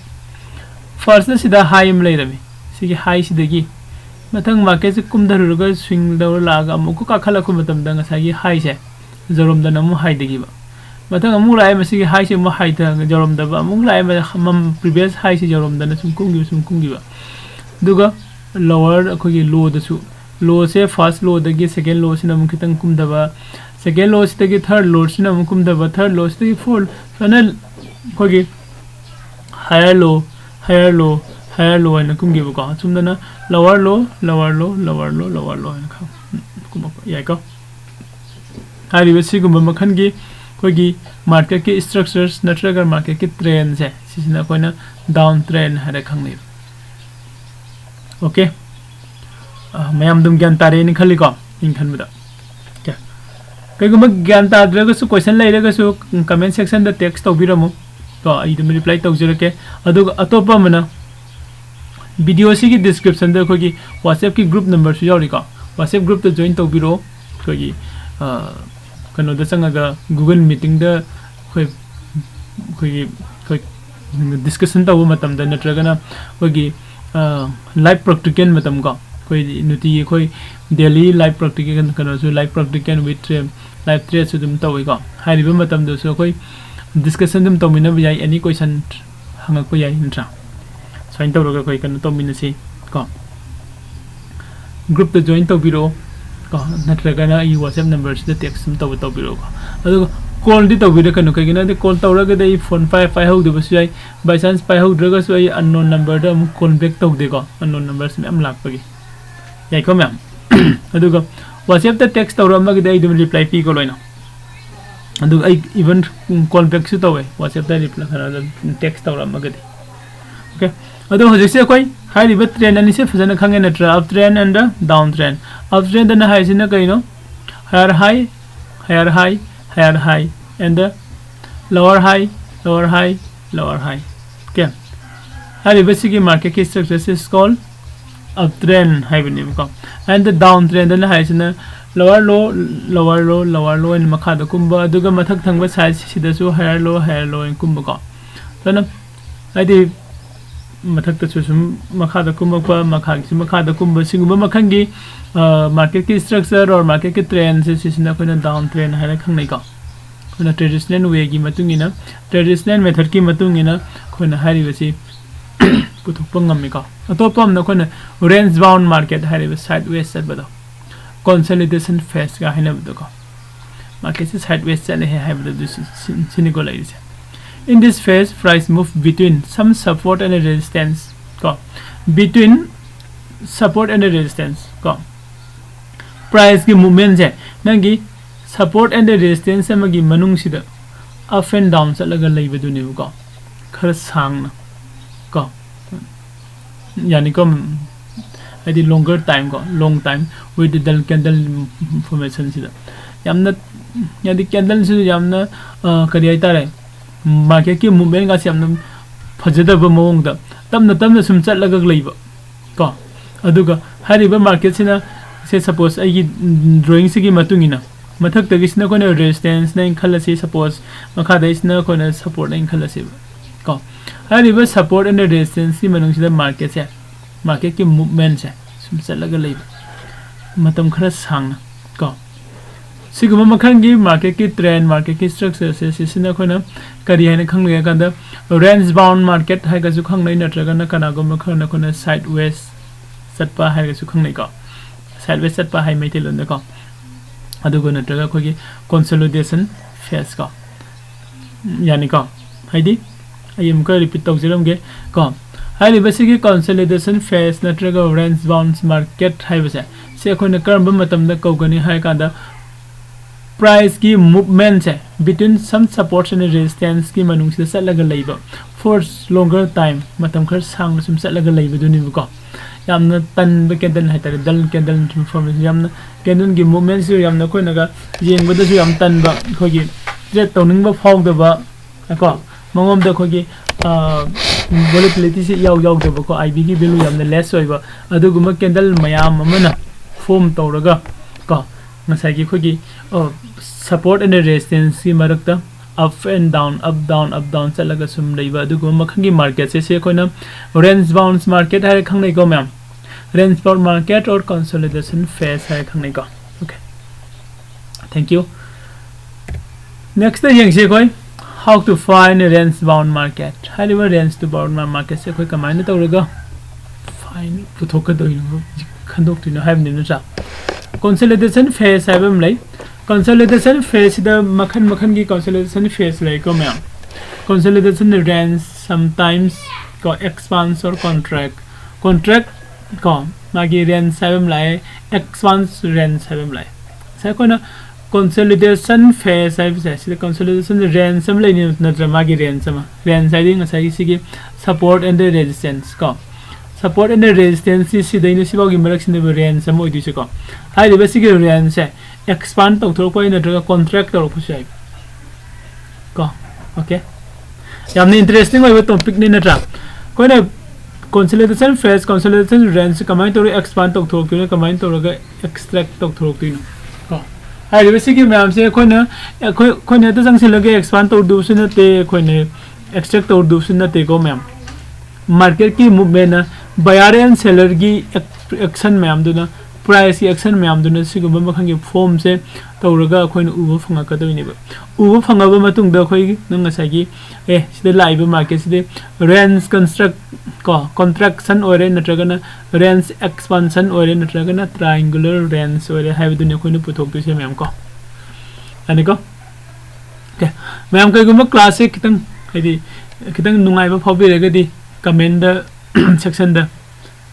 First ꯅ ꯁꯤꯗ high ꯑꯃ ꯂꯩꯔꯝꯃꯤ꯫ ꯁꯤꯒꯤ high ꯁꯤꯗꯒꯤ ꯃꯊꯪ market ꯁꯦ ꯀꯨꯝꯊꯔꯨꯔꯒ swing ꯇꯧꯔ ꯂꯥꯛꯑꯒ ꯑꯃꯨꯛꯀ ꯀꯥꯈꯠꯂꯛꯄ ꯃꯇꯝꯗ ꯉꯁꯥꯏꯒꯤ high ꯁꯦ ꯌꯧꯔꯝꯗꯅ ꯑꯃꯨꯛ ꯍꯥꯏꯊꯈꯤꯕ꯫ ꯃꯊꯪ ꯑꯃꯨꯛ ꯂꯥꯛꯑꯦ, ꯃꯁꯤꯒꯤ high ꯁꯦ ꯑꯃꯨꯛ ꯍꯥꯏꯊ-, ꯌꯧꯔꯝꯗꯕ, ꯑꯃꯨꯛ ꯂꯥꯛꯑꯦ, ꯃ-, ꯃꯝ-, previous high ꯁꯦ ꯌꯧꯔꯝꯗꯅ ꯁꯨꯝ ꯀꯨꯝꯈꯤꯕ, ꯁꯨꯝ ꯀꯨꯝꯈꯤꯕ꯫ ꯑꯗꯨꯒ lower, ꯑꯩꯈꯣꯏꯒꯤ low ꯗꯁꯨ, low ꯁꯦ first low ꯗꯒꯤ second low ꯁꯤꯅ ꯑꯃꯨꯛ ꯈꯤꯇꯪ ꯀꯨꯝꯊꯕ, second low ꯁꯤꯗꯒꯤ third low ꯁꯤꯅ ꯑꯃꯨꯛ ꯀꯨꯝꯊꯕ, third low ꯁꯤꯗꯒꯤ fourth, ꯁꯨꯃꯥꯏꯅ ꯑꯩꯈꯣꯏꯒꯤ higher low, higher low, higher low ꯍꯥꯏꯅ ꯀꯨꯝꯈꯤꯕꯀꯣ꯫ ꯑꯁꯨꯝꯗꯅ lower low, lower low, lower low, lower low ꯍꯥꯏꯅ ꯈꯪ-, ꯀꯨꯝꯃꯛꯄ ꯌꯥꯏꯀꯣ꯫ ꯍꯥꯏꯔꯤꯕ ꯁꯤꯒꯨꯝꯕ ꯃꯈꯜꯒꯤ ꯑꯩꯈꯣꯏꯒꯤ marketꯀꯤ structures ꯅꯠꯇ꯭ꯔꯒ marketꯀꯤ trendꯁꯦ, ꯁꯤꯁꯤꯅ ꯑꯩꯈꯣꯏꯅ down trend ꯍꯥꯏꯅ ꯈꯪꯅꯩ꯫ Okay, ꯑ, ꯃꯌꯥꯝ ꯑꯗꯨꯝ ꯒ꯭ꯌꯥꯟ ꯇꯥꯔꯦꯅ ꯈꯜꯂꯤꯀꯣ, ꯑꯩꯅ ꯈꯟꯕꯗ꯫ Okay, ꯀꯩꯒꯨꯝꯕ ꯒ꯭ꯌꯥꯟ ꯇꯥꯗ꯭ꯔꯒꯁꯨ, question ꯂꯩꯔꯒꯁꯨ comment sectionꯗ text ꯇꯧꯕꯤꯔꯝꯃꯨ ꯀꯣ, ꯑꯩ ꯑꯗꯨꯝ reply ꯇꯧꯖꯔꯛꯀꯦ꯫ ꯑꯗꯨꯒ ꯑꯇꯣꯞꯄ ꯑꯃꯅ, video ꯑꯁꯤꯒꯤ descriptionꯗ ꯑꯩꯈꯣꯏꯒꯤ WhatsAppꯀꯤ group numberꯁꯨ ꯌꯥꯎꯔꯤꯀꯣ, WhatsApp groupꯇ join ꯇꯧꯕꯤꯔꯛꯑꯣ꯫ ꯑꯩꯈꯣꯏꯒꯤ, ꯑ, ꯀꯩꯅꯣꯗ ꯆꯪꯉꯒ Google Meetingꯗ ꯑꯩꯈꯣꯏ, ꯑꯩꯈꯣꯏꯒꯤ, ꯑꯩꯈꯣꯏ discussion ꯇꯧꯕ ꯃꯇꯝꯗ ꯅꯠꯇ꯭ꯔꯒꯅ ꯑꯩꯈꯣꯏꯒꯤ, ꯑ, live practical ꯃꯇꯝ ꯀꯣ, ꯑꯩꯈꯣꯏ ꯅꯨꯡꯇꯤꯒꯤ ꯑꯩꯈꯣꯏ daily live practical ꯀꯩꯅꯣꯁꯨ, live practical with trade, live tradeꯁꯨ ꯑꯗꯨꯝ ꯇꯧꯋꯤꯀꯣ꯫ ꯍꯥꯏꯔꯤꯕ ꯃꯇꯝꯗꯁꯨ ꯑꯩꯈꯣꯏ discussion ꯑꯗꯨꯝ ꯇꯧꯃꯤꯟꯅꯕ ꯌꯥꯏ, any question ꯍꯪꯉꯛꯄ ꯌꯥꯏ, ꯅꯠꯇ꯭ꯔꯥ? ꯁꯨꯃꯥꯏꯅ ꯇꯧꯔꯒ ꯑꯩꯈꯣꯏ ꯀꯩꯅꯣ ꯇꯧꯃꯤꯟꯅꯁꯤ ꯀꯣ꯫ Groupꯇ join ꯇꯧꯕꯤꯔꯛꯑꯣ ꯀꯣ, ꯅꯠꯇ꯭ꯔꯒꯅ ꯑꯩ WhatsApp numberꯁꯤꯗ text ꯑꯗꯨꯝ ꯇꯧꯕ ꯇꯧꯕꯤꯔꯛꯑꯣꯀꯣ꯫ ꯑꯗꯨꯒ callꯗꯤ ꯇꯧꯕꯤꯔꯛꯀꯅꯨ, ꯀꯩꯒꯤꯅꯣ ꯍꯥꯏꯗꯤ call ꯇꯧꯔꯒꯗꯤ ꯑꯩ phone ꯄꯥꯏ-, ꯄꯥꯏꯍꯧꯗꯕꯁꯨ ꯌꯥꯏ꯫ By chance ꯄꯥꯏꯍꯧꯗ꯭ꯔꯒꯁꯨ ꯑꯩ unknown numberꯗ ꯑꯃꯨꯛ call back ꯇꯧꯗꯦꯀꯣ, unknown numbers ꯃꯌꯥꯝ ꯂꯥꯛꯄꯒꯤ꯫ ꯌꯥꯏꯀꯣ ꯃꯌꯥꯝ? ꯑꯗꯨꯒ WhatsAppꯇ text ꯇꯧꯔꯛꯑꯝꯃꯒꯗꯤ ꯑꯩ ꯑꯗꯨꯝ reply ꯄꯤꯀꯣ ꯂꯣꯏꯅ꯫ ꯑꯗꯨꯒ ꯑꯩ even call backꯁꯨ ꯇꯧꯋꯦ, WhatsAppꯇ reply, ꯀꯩꯅꯣꯗ text ꯇꯧꯔꯛꯑꯝꯃꯒꯗꯤ꯫ Okay, ꯑꯗꯣ ꯍꯧꯖꯤꯛꯁꯦ ꯑꯩꯈꯣꯏ ꯍꯥꯏꯔꯤꯕ trend ꯑꯅꯤꯁꯦ ꯐꯖꯅ ꯈꯪꯉꯦ ꯅꯠꯇ꯭ꯔꯥ? Up trend and down trend. Up trend ꯑꯅ ꯍꯥꯏꯁꯤꯅ ꯀꯩꯅꯣ? Higher high, higher high, higher high, and lower high, lower high, lower high. Okay, ꯍꯥꯏꯔꯤꯕꯁꯤꯒꯤ marketꯀꯤ structureꯁꯤ is called up trend ꯍꯥꯏꯕꯅꯦꯕꯀꯣ꯫ And down trend ꯑꯅ ꯍꯥꯏꯁꯤꯅ lower low, lower low, lower low ꯑꯅ ꯃꯈꯥꯗ ꯀꯨꯝꯕ, ꯑꯗꯨꯒ ꯃꯊꯛ ꯊꯪꯕ side ꯁꯤꯗꯁꯨ higher low, higher low ꯑꯅ ꯀꯨꯝꯕꯀꯣ꯫ ꯑꯗꯨꯅ ꯍꯥꯏꯗꯤ ꯃꯊꯛꯇꯁꯨ ꯁꯨꯝ ꯃꯈꯥꯗ ꯀꯨꯝꯃꯛꯄ, ꯃꯈꯥꯒꯤꯁꯨ ꯃꯈꯥꯗ ꯀꯨꯝꯕ, ꯁꯤꯒꯨꯝꯕ ꯃꯈꯜꯒꯤ, ꯑ, marketꯀꯤ structure or marketꯀꯤ trendꯁꯦ, ꯁꯤꯁꯤꯅ ꯑꯩꯈꯣꯏꯅ down trend ꯍꯥꯏꯅ ꯈꯪꯅꯩꯀꯣ꯫ ꯑꯩꯈꯣꯏꯅ traditional wayꯒꯤ ꯃꯇꯨꯡ ꯏꯟꯅ, traditional methodꯀꯤ ꯃꯇꯨꯡ ꯏꯟꯅ ꯑꯩꯈꯣꯏꯅ ꯍꯥꯏꯔꯤꯕꯁꯤ ꯄꯨꯊꯣꯛꯄ ꯉꯝꯃꯤꯀꯣ꯫ ꯑꯇꯣꯞꯄ ꯑꯃꯅ ꯑꯩꯈꯣꯏꯅ range bound market ꯍꯥꯏꯔꯤꯕ sideways ꯆꯠꯄꯗꯣ, consolidation phaseꯀ ꯍꯥꯏꯅꯕꯗꯣꯀꯣ꯫ Marketꯁꯦ sideways ꯆꯠꯂꯦ ꯍꯥꯏꯕꯗꯨ ꯑꯗꯨ ꯁꯤ-, ꯁꯤ-, ꯁꯤꯅꯤꯀꯣ ꯂꯩꯔꯤꯁꯦ꯫ In this phase, price move between some support and resistance ꯀꯣ, between support and resistance ꯀꯣ꯫ Priceꯀꯤ movementꯁꯦ ꯅꯪꯒꯤ support and resistance ꯑꯃꯒꯤ ꯃꯅꯨꯡꯁꯤꯗ up and down ꯆꯠꯂꯒ ꯂꯩꯕꯗꯨꯅꯦꯕꯀꯣ, ꯈꯔ ꯁꯥꯡꯅ ꯀꯣ, ꯌꯥꯅꯤꯀꯣ? ꯍꯥꯏꯗꯤ longer time ꯀꯣ, long time with the dull candle formation ꯁꯤꯗ ꯌꯥꯝꯅ, ꯍꯥꯏꯗꯤ candle ꯁꯤꯁꯨ ꯌꯥꯝꯅ, ꯑ, ꯀꯔꯤ ꯍꯥꯏꯇꯥꯔꯦ, market ꯀꯤ movement ꯒꯥꯁꯤ ꯌꯥꯝꯅ ꯐꯖꯗꯕ ꯃꯑꯣꯡꯗ ꯇꯞꯅ ꯇꯞꯅ ꯁꯨꯝ ꯆꯠꯂꯒ ꯂꯩꯕ ꯀꯣ꯫ ꯑꯗꯨꯒ ꯍꯥꯏꯔꯤꯕ market ꯁꯤꯅ, say suppose ꯑꯩꯒꯤ drawing ꯁꯤꯒꯤ ꯃꯇꯨꯡ ꯏꯟꯅ ꯃꯊꯛꯇꯒꯤꯁꯤꯅ ꯑꯩꯈꯣꯏꯅ resistance ꯅꯦꯅ ꯈꯜꯂꯁꯤ, suppose ꯃꯈꯥꯗꯒꯤꯁꯤꯅ ꯑꯩꯈꯣꯏꯅ support ꯅꯦꯅ ꯈꯜꯂꯁꯦꯕ ꯀꯣ꯫ ꯍꯥꯏꯔꯤꯕ support and resistance ꯀꯤ ꯃꯅꯨꯡꯁꯤꯗ market ꯁꯦ, market ꯀꯤ movement ꯁꯦ ꯁꯨꯝ ꯆꯠꯂꯒ ꯂꯩꯕ ꯃꯇꯝ ꯈꯔ ꯁꯥꯡꯅ ꯀꯣ꯫ ꯁꯤꯒꯨꯝꯕ ꯃꯈꯜꯒꯤ market ꯀꯤ trend, market ꯀꯤ structure ꯁꯦ, ꯁꯤꯁꯤꯅ ꯑꯩꯈꯣꯏꯅ ꯀꯔꯤ ꯍꯥꯏꯅ ꯈꯪꯅꯩ ꯍꯥꯏ ꯀꯥꯟꯗ, range bound market ꯍꯥꯏꯔꯒꯁꯨ ꯈꯪꯅꯩ, ꯅꯠꯇ꯭ꯔꯒꯅ ꯀꯅꯥꯒꯨꯝꯕ ꯈꯔꯅ ꯑꯩꯈꯣꯏꯅ sideways ꯆꯠꯄ ꯍꯥꯏꯔꯒꯁꯨ ꯈꯪꯅꯩꯀꯣ꯫ Sideways ꯆꯠꯄ ꯍꯥꯏ ꯃꯩꯇꯩꯂꯣꯟꯗꯀꯣ꯫ ꯑꯗꯨꯒ ꯅꯠꯇ꯭ꯔꯒ ꯑꯩꯈꯣꯏꯒꯤ consolidation phase ꯀꯣ꯫ ꯌꯥꯅꯤꯀꯣ? ꯍꯥꯏꯗꯤ ꯑꯩ ꯑꯃꯨꯛꯀ repeat ꯇꯧꯖꯔꯝꯒꯦ ꯀꯣ꯫ ꯍꯥꯏꯔꯤꯕꯁꯤꯒꯤ consolidation phase ꯅꯠꯇ꯭ꯔꯒ range bound market ꯍꯥꯏꯕꯁꯦ, ꯁꯤ ꯑꯩꯈꯣꯏꯅ ꯀꯔꯝꯕ ꯃꯇꯝꯗ ꯀꯧꯒꯅꯤ ꯍꯥꯏ ꯀꯥꯟꯗ, price ꯀꯤ movement say between some supports and resistance ꯀꯤ ꯃꯅꯨꯡꯁꯤꯗ ꯆꯠꯂꯒ ꯂꯩꯕ, for longer time, ꯃꯇꯝ ꯈꯔ ꯁꯥꯡꯅ ꯁꯨꯝ ꯆꯠꯂꯒ ꯂꯩꯕꯗꯨꯅꯦꯕꯀꯣ꯫ ꯌꯥꯝꯅ ꯇꯟꯕ candle ꯍꯥꯏꯇꯥꯔꯦ, dull candle formation, ꯌꯥꯝꯅ candle ꯒꯤ movement ꯁꯤꯁꯨ ꯌꯥꯝꯅ ꯑꯩꯈꯣꯏꯅꯒ ꯌꯦꯡꯕꯗꯁꯨ ꯌꯥꯝ ꯇꯟꯕ, ꯑꯩꯈꯣꯏꯒꯤ trade ꯇꯧꯅꯤꯡꯕ ꯐꯥꯎꯗꯕ ꯀꯣ, ꯃꯉꯣꯟꯗ ꯑꯩꯈꯣꯏꯒꯤ, ꯑ, volatility ꯁꯤ ꯏꯌꯥꯎ ꯌꯥꯎꯗꯕꯀꯣ, I V ꯒꯤ value ꯌꯥꯝꯅ less ꯑꯣꯏꯕ, ꯑꯗꯨꯒꯨꯝꯕ candle ꯃꯌꯥꯝ ꯑꯃꯅ form ꯇꯧꯔꯒ ꯀꯣ, ꯉꯁꯥꯏꯒꯤ ꯑꯩꯈꯣꯏꯒꯤ, ꯑ, support and resistance ꯀꯤ ꯃꯔꯛꯇ up and down, up down, up down ꯆꯠꯂꯒ ꯁꯨꯝ ꯂꯩꯕ ꯑꯗꯨꯒꯨꯝꯕ ꯃꯈꯜꯒꯤ market ꯁꯦ, ꯁꯤ ꯑꯩꯈꯣꯏꯅ range bound market ꯍꯥꯏꯔ ꯈꯪꯅꯩꯀꯣ ꯃꯌꯥꯝ꯫ Range bound market or consolidation phase ꯍꯥꯏꯔ ꯈꯪꯅꯩꯀꯣ꯫ Okay, thank you. Next ꯌꯦꯡꯁꯤ ꯑꯩꯈꯣꯏ, how to find range bound market꯫ ꯍꯥꯏꯔꯤꯕ range to bound market ꯁꯦ ꯑꯩꯈꯣꯏ ꯀꯃꯥꯏꯅ ꯇꯧꯔꯒ find ꯄꯨꯊꯣꯛꯀꯗꯣꯏꯅꯣ, ꯈꯟꯗꯣꯛꯇꯣꯏꯅꯣ ꯍꯥꯏꯕꯅꯤ, ꯅꯠꯇ꯭ꯔꯥ? Consolidation phase ꯍꯥꯏꯕ ꯑꯃ ꯂꯩ꯫ Consolidation phase ꯁꯤꯗ ꯃꯈꯜ ꯃꯈꯜꯒꯤ consolidation phase ꯂꯩꯀꯣ ꯃꯌꯥꯝ꯫ Consolidation range, sometimes ꯀꯣ, expands or contract, contract ꯀꯣ, ꯃꯥꯒꯤ range ꯍꯥꯏꯕ ꯑꯃ ꯂꯥꯛꯑꯦ, expands range ꯍꯥꯏꯕ ꯑꯃ ꯂꯥꯛꯑꯦ꯫ ꯉꯁꯥꯏ ꯑꯩꯈꯣꯏꯅ Consolidation phase ꯍꯥꯏꯕꯁꯦ, ꯁꯤꯗ consolidation range ꯑꯃ ꯂꯩꯅꯤ ꯅꯠꯇ꯭ꯔꯥ? ꯃꯥꯒꯤ range ꯑꯃ, range ꯍꯥꯏꯗꯤ ꯉꯁꯥꯏꯒꯤ ꯁꯤꯒꯤ support and resistance ꯀꯣ, support and resistance ꯁꯤ ꯁꯤꯗꯩꯅ ꯁꯤꯐꯥꯎꯒꯤ ꯃꯔꯛꯁꯤꯅꯦꯕ range ꯑꯃ ꯑꯣꯏꯗꯣꯏꯁꯦꯀꯣ꯫ ꯍꯥꯏꯔꯤꯕ ꯁꯤꯒꯤ range ꯁꯦ expand ꯇꯧꯊꯣꯔꯛꯄ ꯌꯥꯏ ꯅꯠꯇ꯭ꯔꯒ contract ꯇꯧꯔꯛꯄꯁꯨ ꯌꯥꯏ ꯀꯣ꯫ Okay, ꯌꯥꯝꯅ interesting ꯑꯣꯏꯕ topic ꯅꯤ ꯅꯠꯇ꯭ꯔꯥ? ꯑꯩꯈꯣꯏꯅ consolidation phase, consolidation range ꯀꯃꯥꯏꯅ ꯇꯧꯔꯒ expand ꯇꯧꯊꯣꯔꯛꯇꯣꯏꯅꯣ, ꯀꯃꯥꯏꯅ ꯇꯧꯔꯒ extract ꯇꯧꯊꯣꯔꯛꯇꯣꯏꯅꯣ ꯀꯣ? ꯍꯥꯏꯔꯤꯕ ꯁꯤꯒꯤ ꯃꯌꯥꯝꯁꯦ ꯑꯩꯈꯣꯏꯅ, ꯑꯩꯈꯣꯏ, ꯑꯩꯈꯣꯏꯅ ꯍꯦꯛꯇ ꯆꯪꯁꯤꯜꯂꯒ expand ꯇꯧꯗꯕꯁꯨ ꯅꯠꯇꯦ, ꯑꯩꯈꯣꯏꯅ extract ꯇꯧꯗꯕꯁꯨ ꯅꯠꯇꯦꯀꯣ ꯃꯌꯥꯝ꯫ Market ꯀꯤ movement ꯅ buyer and seller ꯒꯤ ac-, action ꯃꯌꯥꯝꯗꯨꯅ, price ꯀꯤ action ꯃꯌꯥꯝꯗꯨꯅ ꯁꯤꯒꯨꯝꯕ ꯃꯈꯜꯒꯤ form ꯁꯦ ꯇꯧꯔꯒ ꯑꯩꯈꯣꯏꯅ ꯎꯕ ꯐꯪꯉꯛꯀꯗꯣꯏꯅꯦꯕ꯫ ꯎꯕ ꯐꯪꯉꯕ ꯃꯇꯨꯡꯗ ꯑꯩꯈꯣꯏ ꯅꯪ ꯉꯁꯥꯏꯒꯤ, ꯑꯦ, ꯁꯤꯗ ꯂꯥꯛꯏꯕ market ꯁꯤꯗꯤ range construct ꯀꯣ, contraction ꯑꯣꯏꯔꯦ ꯅꯠꯇ꯭ꯔꯒꯅ range expansion ꯑꯣꯏꯔꯦ ꯅꯠꯇ꯭ꯔꯒꯅ triangular range ꯑꯣꯏꯔꯦ ꯍꯥꯏꯕꯗꯨꯅꯤ ꯑꯩꯈꯣꯏꯅ ꯄꯨꯊꯣꯛꯇꯣꯏꯁꯦ ꯃꯌꯥꯝ ꯀꯣ꯫ ꯌꯥꯅꯤꯀꯣ? Okay, ꯃꯌꯥꯝ ꯀꯩꯒꯨꯝꯕ class ꯁꯦ ꯈꯤꯇꯪ, ꯍꯥꯏꯗꯤ, ꯈꯤꯇꯪ ꯅꯨꯡꯉꯥꯏꯕ ꯐꯥꯎꯕꯤꯔꯒꯗꯤ comment ꯗ, section ꯗ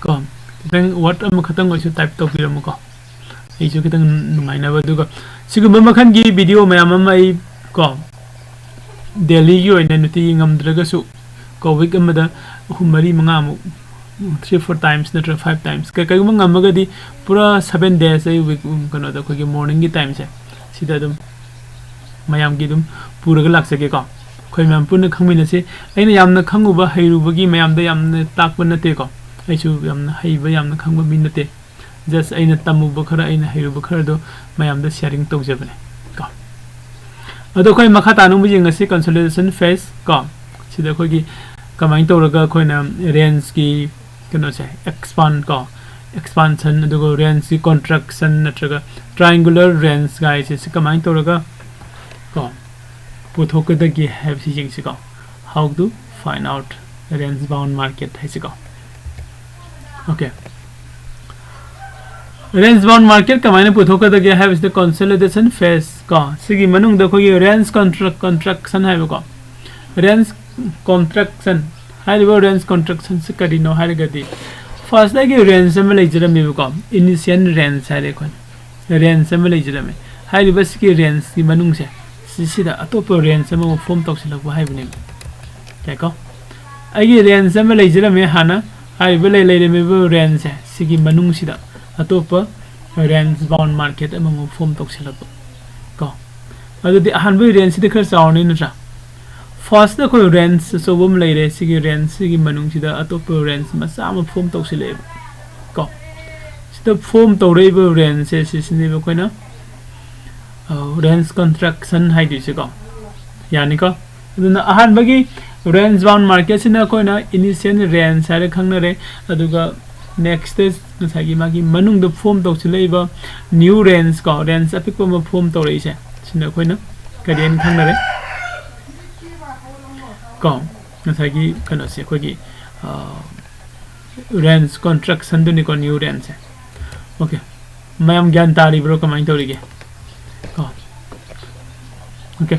ꯀꯣ, ꯈꯤꯇꯪ word ꯑꯃꯈꯛꯇꯪ ꯑꯣꯏꯁꯨ type ꯇꯧꯕꯤꯔꯝꯃꯨꯀꯣ, ꯑꯩꯁꯨ ꯈꯤꯇꯪ ꯅꯨꯡꯉꯥꯏꯅꯕ꯫ ꯑꯗꯨꯒ ꯁꯤꯒꯨꯝꯕ ꯃꯈꯜꯒꯤ video ꯃꯌꯥꯝ ꯑꯃ ꯑꯩ ꯀꯣ, daily ꯒꯤ ꯑꯣꯏꯅ ꯅꯨꯡꯇꯤꯒꯤ ꯉꯝꯗ꯭ꯔꯒꯁꯨ ꯀꯣ, week ꯑꯃꯗ ꯑꯍꯨꯝ, ꯃꯔꯤ, ꯃꯉꯥꯃꯨꯛ, three, four times ꯅꯠꯇ꯭ꯔꯒ five times, ꯀ-, ꯀꯩꯒꯨꯝꯕ ꯉꯝꯃꯒꯗꯤ ꯄꯨꯔꯥ seven days ꯑꯩ week, ꯎꯝ, ꯀꯩꯅꯣꯗ ꯑꯩꯈꯣꯏꯒꯤ morning ꯒꯤ time ꯁꯦ ꯁꯤꯗ ꯑꯗꯨꯝ ꯃꯌꯥꯝꯒꯤ ꯑꯗꯨꯝ ꯄꯨꯔꯒ ꯂꯥꯛꯆꯒꯦꯀꯣ꯫ ꯑꯩꯈꯣꯏ ꯃꯌꯥꯝ ꯄꯨꯟꯅ ꯈꯪꯃꯤꯟꯅꯁꯤ꯫ ꯑꯩꯅ ꯌꯥꯝꯅ ꯈꯪꯉꯨꯕ ꯍꯩꯔꯨꯕꯒꯤ ꯃꯌꯥꯝꯗ ꯌꯥꯝꯅ ꯇꯥꯛꯄ ꯅꯠꯇꯦꯀꯣ, ꯑꯩꯁꯨ ꯌꯥꯝꯅ ꯍꯩꯕ, ꯌꯥꯝꯅ ꯈꯪꯕ ꯃꯤ ꯅꯠꯇꯦ꯫ Just ꯑꯩꯅ ꯇꯝꯃꯨꯕ ꯈꯔ, ꯑꯩꯅ ꯍꯩꯔꯨꯕ ꯈꯔꯗꯣ ꯃꯌꯥꯝꯗ sharing ꯇꯧꯖꯕꯅꯦ ꯀꯣ꯫ ꯑꯗꯣ ꯑꯩꯈꯣꯏ ꯃꯈꯥ ꯇꯥꯅ ꯑꯃꯨꯛ ꯌꯦꯡꯉꯁꯤ, consolidation phase ꯀꯣ꯫ ꯁꯤꯗ ꯑꯩꯈꯣꯏꯒꯤ ꯀꯃꯥꯏꯅ ꯇꯧꯔꯒ ꯑꯩꯈꯣꯏꯅ range ꯀꯤ ꯀꯩꯅꯣꯁꯦ, expand ꯀꯣ, expansion, ꯑꯗꯨꯒ range ꯀꯤ contraction ꯅꯠꯇ꯭ꯔꯒ triangular range ꯒꯥꯏꯁꯦ ꯁꯤ ꯀꯃꯥꯏꯅ ꯇꯧꯔꯒ ꯀꯣ ꯄꯨꯊꯣꯛꯀꯗꯒꯦ ꯍꯥꯏꯕꯁꯤ ꯌꯦꯡꯁꯤꯀꯣ꯫ How to find out range bound market ꯍꯥꯏꯁꯤꯀꯣ꯫ Okay, range bound market ꯀꯃꯥꯏꯅ ꯄꯨꯊꯣꯛꯀꯗꯒꯦ ꯍꯥꯏꯕꯁꯤꯗ consolidation phase ꯀꯣ, ꯁꯤꯒꯤ ꯃꯅꯨꯡꯗ ꯑꯩꯈꯣꯏꯒꯤ range contra-, contraction ꯍꯥꯏꯕꯀꯣ, range contraction ꯍꯥꯏꯔꯤꯕ range contraction ꯁꯤ ꯀꯔꯤꯅꯣ ꯍꯥꯏꯔꯒꯗꯤ, first ꯑꯩꯒꯤ range ꯑꯃ ꯂꯩꯖꯔꯝꯃꯦꯕꯀꯣ, initial range ꯍꯥꯏꯔꯦ ꯑꯩꯈꯣꯏ, range ꯑꯃ ꯂꯩꯖꯔꯝꯃꯦ꯫ ꯍꯥꯏꯔꯤꯕ ꯁꯤꯒꯤ ꯔꯦꯟꯖꯀꯤ ꯃꯅꯨꯡꯁꯦ, ꯁꯤꯁꯤꯗ ꯑꯇꯣꯞꯄ ꯔꯦꯟꯖ ꯑꯃꯃꯨꯛ ꯐꯣꯝ ꯇꯧꯁꯤꯜꯂꯛꯄ ꯍꯥꯏꯕꯅꯦꯕ꯫ ꯌꯥꯏꯀꯣ? ꯑꯩꯒꯤ ꯔꯦꯟꯖ ꯑꯃ ꯂꯩꯖꯔꯝꯃꯦ ꯍꯥꯟꯅ꯫ ꯍꯥꯏꯔꯤꯕ ꯂꯩ-, ꯂꯩꯔꯝꯃꯤꯕ ꯔꯦꯟꯖꯁꯦ, ꯁꯤꯒꯤ ꯃꯅꯨꯡꯁꯤꯗ ꯑꯇꯣꯞꯄ ꯔꯦꯟꯖ ꯕꯥꯎꯟ ꯃꯥꯔꯀꯦꯠ ꯑꯃꯃꯨꯛ ꯐꯣꯝ ꯇꯧꯁꯤꯜꯂꯛꯄ ꯀꯣ꯫ ꯑꯗꯨꯗꯤ ꯑꯍꯥꯟꯕꯒꯤ ꯔꯦꯟꯖꯁꯤꯗꯤ ꯈꯔ ꯆꯥꯎꯔꯅꯤ, ꯅꯠꯇ꯭ꯔꯥ? ꯐꯥꯔꯁꯇ ꯑꯩꯈꯣꯏ ꯔꯦꯟꯖ ꯑꯆꯧꯕ ꯑꯃ ꯂꯩꯔꯦ꯫ ꯁꯤꯒꯤ ꯔꯦꯟꯖꯁꯤꯒꯤ ꯃꯅꯨꯡꯁꯤꯗ ꯑꯇꯣꯞꯄ ꯔꯦꯟꯖ ꯃꯆꯥ ꯑꯃ ꯐꯣꯝ ꯇꯧꯁꯤꯜꯂꯛꯑꯦꯕ ꯀꯣ꯫ ꯁꯤꯗ ꯐꯣꯝ ꯇꯧꯔꯛꯏꯕ ꯔꯦꯟꯖꯁꯦ, ꯁꯤꯁꯤꯅꯦꯕ ꯑꯩꯈꯣꯏꯅ ꯔꯦꯟꯖ ꯀꯟꯇ꯭ꯔꯦꯛꯁꯟ ꯍꯥꯏꯗꯣꯏꯁꯦꯀꯣ꯫ ꯌꯥꯅꯤꯀꯣ? ꯑꯗꯨꯅ ꯑꯍꯥꯟꯕꯒꯤ ꯔꯦꯟꯖ ꯕꯥꯎꯟ ꯃꯥꯔꯀꯦꯠꯁꯤꯅ ꯑꯩꯈꯣꯏꯅ ꯏꯅꯤꯁꯤꯌꯦꯜ ꯔꯦꯟꯖ ꯍꯥꯏꯔ ꯈꯪꯅꯔꯦ꯫ ꯑꯗꯨꯒ ꯅꯦꯛꯁꯇ ꯉꯁꯥꯏꯒꯤ ꯃꯥꯒꯤ ꯃꯅꯨꯡꯗ ꯐꯣꯝ ꯇꯧꯁꯤꯜꯂꯛꯏꯕ ꯅ꯭ꯌꯨ ꯔꯦꯟꯖ ꯀꯣ, ꯔꯦꯟꯖ ꯑꯄꯤꯛꯄ ꯑꯃ ꯐꯣꯝ ꯇꯧꯔꯛꯏꯁꯦ, ꯁꯤꯅ ꯑꯩꯈꯣꯏꯅ ꯀꯔꯤ ꯍꯥꯏꯅ ꯈꯪꯅꯔꯦ ꯀꯣ? ꯉꯁꯥꯏꯒꯤ ꯀꯩꯅꯣꯁꯦ, ꯑꯩꯈꯣꯏꯒꯤ ꯔꯦꯟꯖ ꯀꯟꯇ꯭ꯔꯦꯛꯁꯟꯗꯨꯅꯤꯀꯣ, ꯅ꯭ꯌꯨ ꯔꯦꯟꯖꯁꯦ꯫ ꯑꯣꯀꯦ, ꯃꯌꯥꯝ ꯒ꯭ꯌꯥꯟ ꯇꯥꯔꯤꯕ꯭ꯔꯣ? ꯀꯃꯥꯏꯅ ꯇꯧꯔꯤꯒꯦ? ꯀꯣ, ꯑꯣꯀꯦ,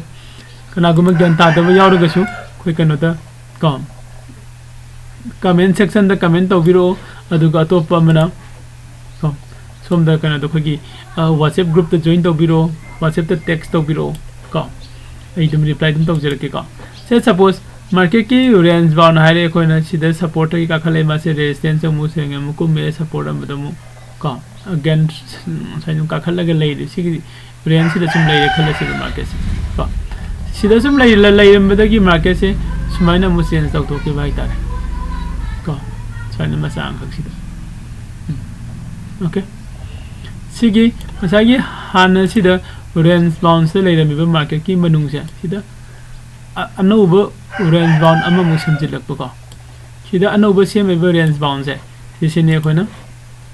ꯀꯅꯥꯒꯨꯝꯕ ꯒ꯭ꯌꯥꯟ ꯇꯥꯗꯕ ꯌꯥꯎꯔꯒꯁꯨ ꯑꯩꯈꯣꯏ ꯀꯩꯅꯣꯗ ꯀꯣ, ꯀꯃꯦꯟ ꯁꯦꯛꯁꯟꯗ ꯀꯃꯦꯟ ꯇꯧꯕꯤꯔꯛꯑꯣ꯫ ꯑꯗꯨꯒ ꯑꯇꯣꯞꯄ ꯑꯃꯅ ꯀꯣ, ꯁꯣꯝꯗ ꯀꯩꯅꯣꯗ ꯑꯩꯈꯣꯏꯒꯤ ꯋꯥꯆꯦꯞ ꯒ꯭ꯔꯨꯞꯇ ꯖꯣꯏꯟ ꯇꯧꯕꯤꯔꯛꯑꯣ, ꯋꯥꯆꯦꯞꯇ ꯇꯦꯛꯁ ꯇꯧꯕꯤꯔꯛꯑꯣ ꯀꯣ, ꯑꯩ ꯑꯗꯨꯝ ꯔꯤꯄ꯭ꯂꯥꯏ ꯑꯗꯨꯝ ꯇꯧꯖꯔꯛꯀꯦꯀꯣ꯫ ꯁꯦ, ꯁꯄꯣꯁ ꯃꯥꯔꯀꯦꯠꯀꯤ ꯔꯦꯟꯖ ꯕꯥꯎꯟ ꯍꯥꯏꯔꯦ, ꯑꯩꯈꯣꯏꯅ ꯁꯤꯗ ꯁꯞꯄꯣꯔꯠꯇꯒꯤ ꯀꯥꯈꯠꯂꯛꯑꯦ, ꯃꯥꯁꯦ ꯔꯦꯖꯤꯁꯇꯦꯟꯁ ꯑꯃꯨꯛ ꯁꯦꯡꯉꯦ, ꯑꯃꯨꯛ ꯀꯨꯝꯃꯦ, ꯁꯞꯄꯣꯔꯠ ꯑꯃꯗ ꯑꯃꯨꯛ ꯀꯣ, ꯑꯒꯦꯟ ꯉꯁꯥꯏ ꯑꯗꯨꯝ ꯀꯥꯈꯠꯂꯒ ꯂꯩꯔꯤ꯫ ꯁꯤꯒꯤ ꯔꯦꯟꯖꯁꯤꯗ ꯁꯨꯝ ꯂꯩꯔꯦ ꯈꯜꯂꯁꯦꯕ ꯃꯥꯔꯀꯦꯠꯁꯦ ꯀꯣ꯫ ꯁꯤꯗ ꯁꯨꯝ ꯂꯩ-, ꯂꯩꯔꯝꯕꯗꯒꯤ ꯃꯥꯔꯀꯦꯠꯁꯦ ꯁꯨꯃꯥꯏꯅ ꯑꯃꯨꯛ ꯆꯦꯟꯖ ꯇꯧꯊꯣꯛꯈꯤꯕ ꯍꯥꯏꯇꯥꯔꯦ ꯀꯣ, ꯁꯨꯃꯥꯏꯅ ꯃꯆꯥ ꯑꯃꯈꯛꯁꯤꯗ꯫ ꯎꯝ꯫ ꯑꯣꯀꯦ, ꯁꯤꯒꯤ ꯉꯁꯥꯏꯒꯤ ꯍꯥꯟꯅ ꯁꯤꯗ ꯔꯦꯟꯖ ꯕꯥꯎꯟꯁꯤꯗ ꯂꯩꯔꯝꯃꯤꯕ ꯃꯥꯔꯀꯦꯠꯀꯤ ꯃꯅꯨꯡꯁꯦ, ꯁꯤꯗ ꯑ-, ꯑꯅꯧꯕ ꯔꯦꯟꯖ ꯕꯥꯎꯟ ꯑꯃꯃꯨꯛ ꯁꯦꯝꯖꯤꯜꯂꯛꯄꯀꯣ꯫ ꯁꯤꯗ ꯑꯅꯧꯕ ꯁꯦꯝꯃꯤꯕ ꯔꯦꯟꯖ ꯕꯥꯎꯟꯁꯦ, ꯁꯤꯁꯤꯅꯤ ꯑꯩꯈꯣꯏꯅ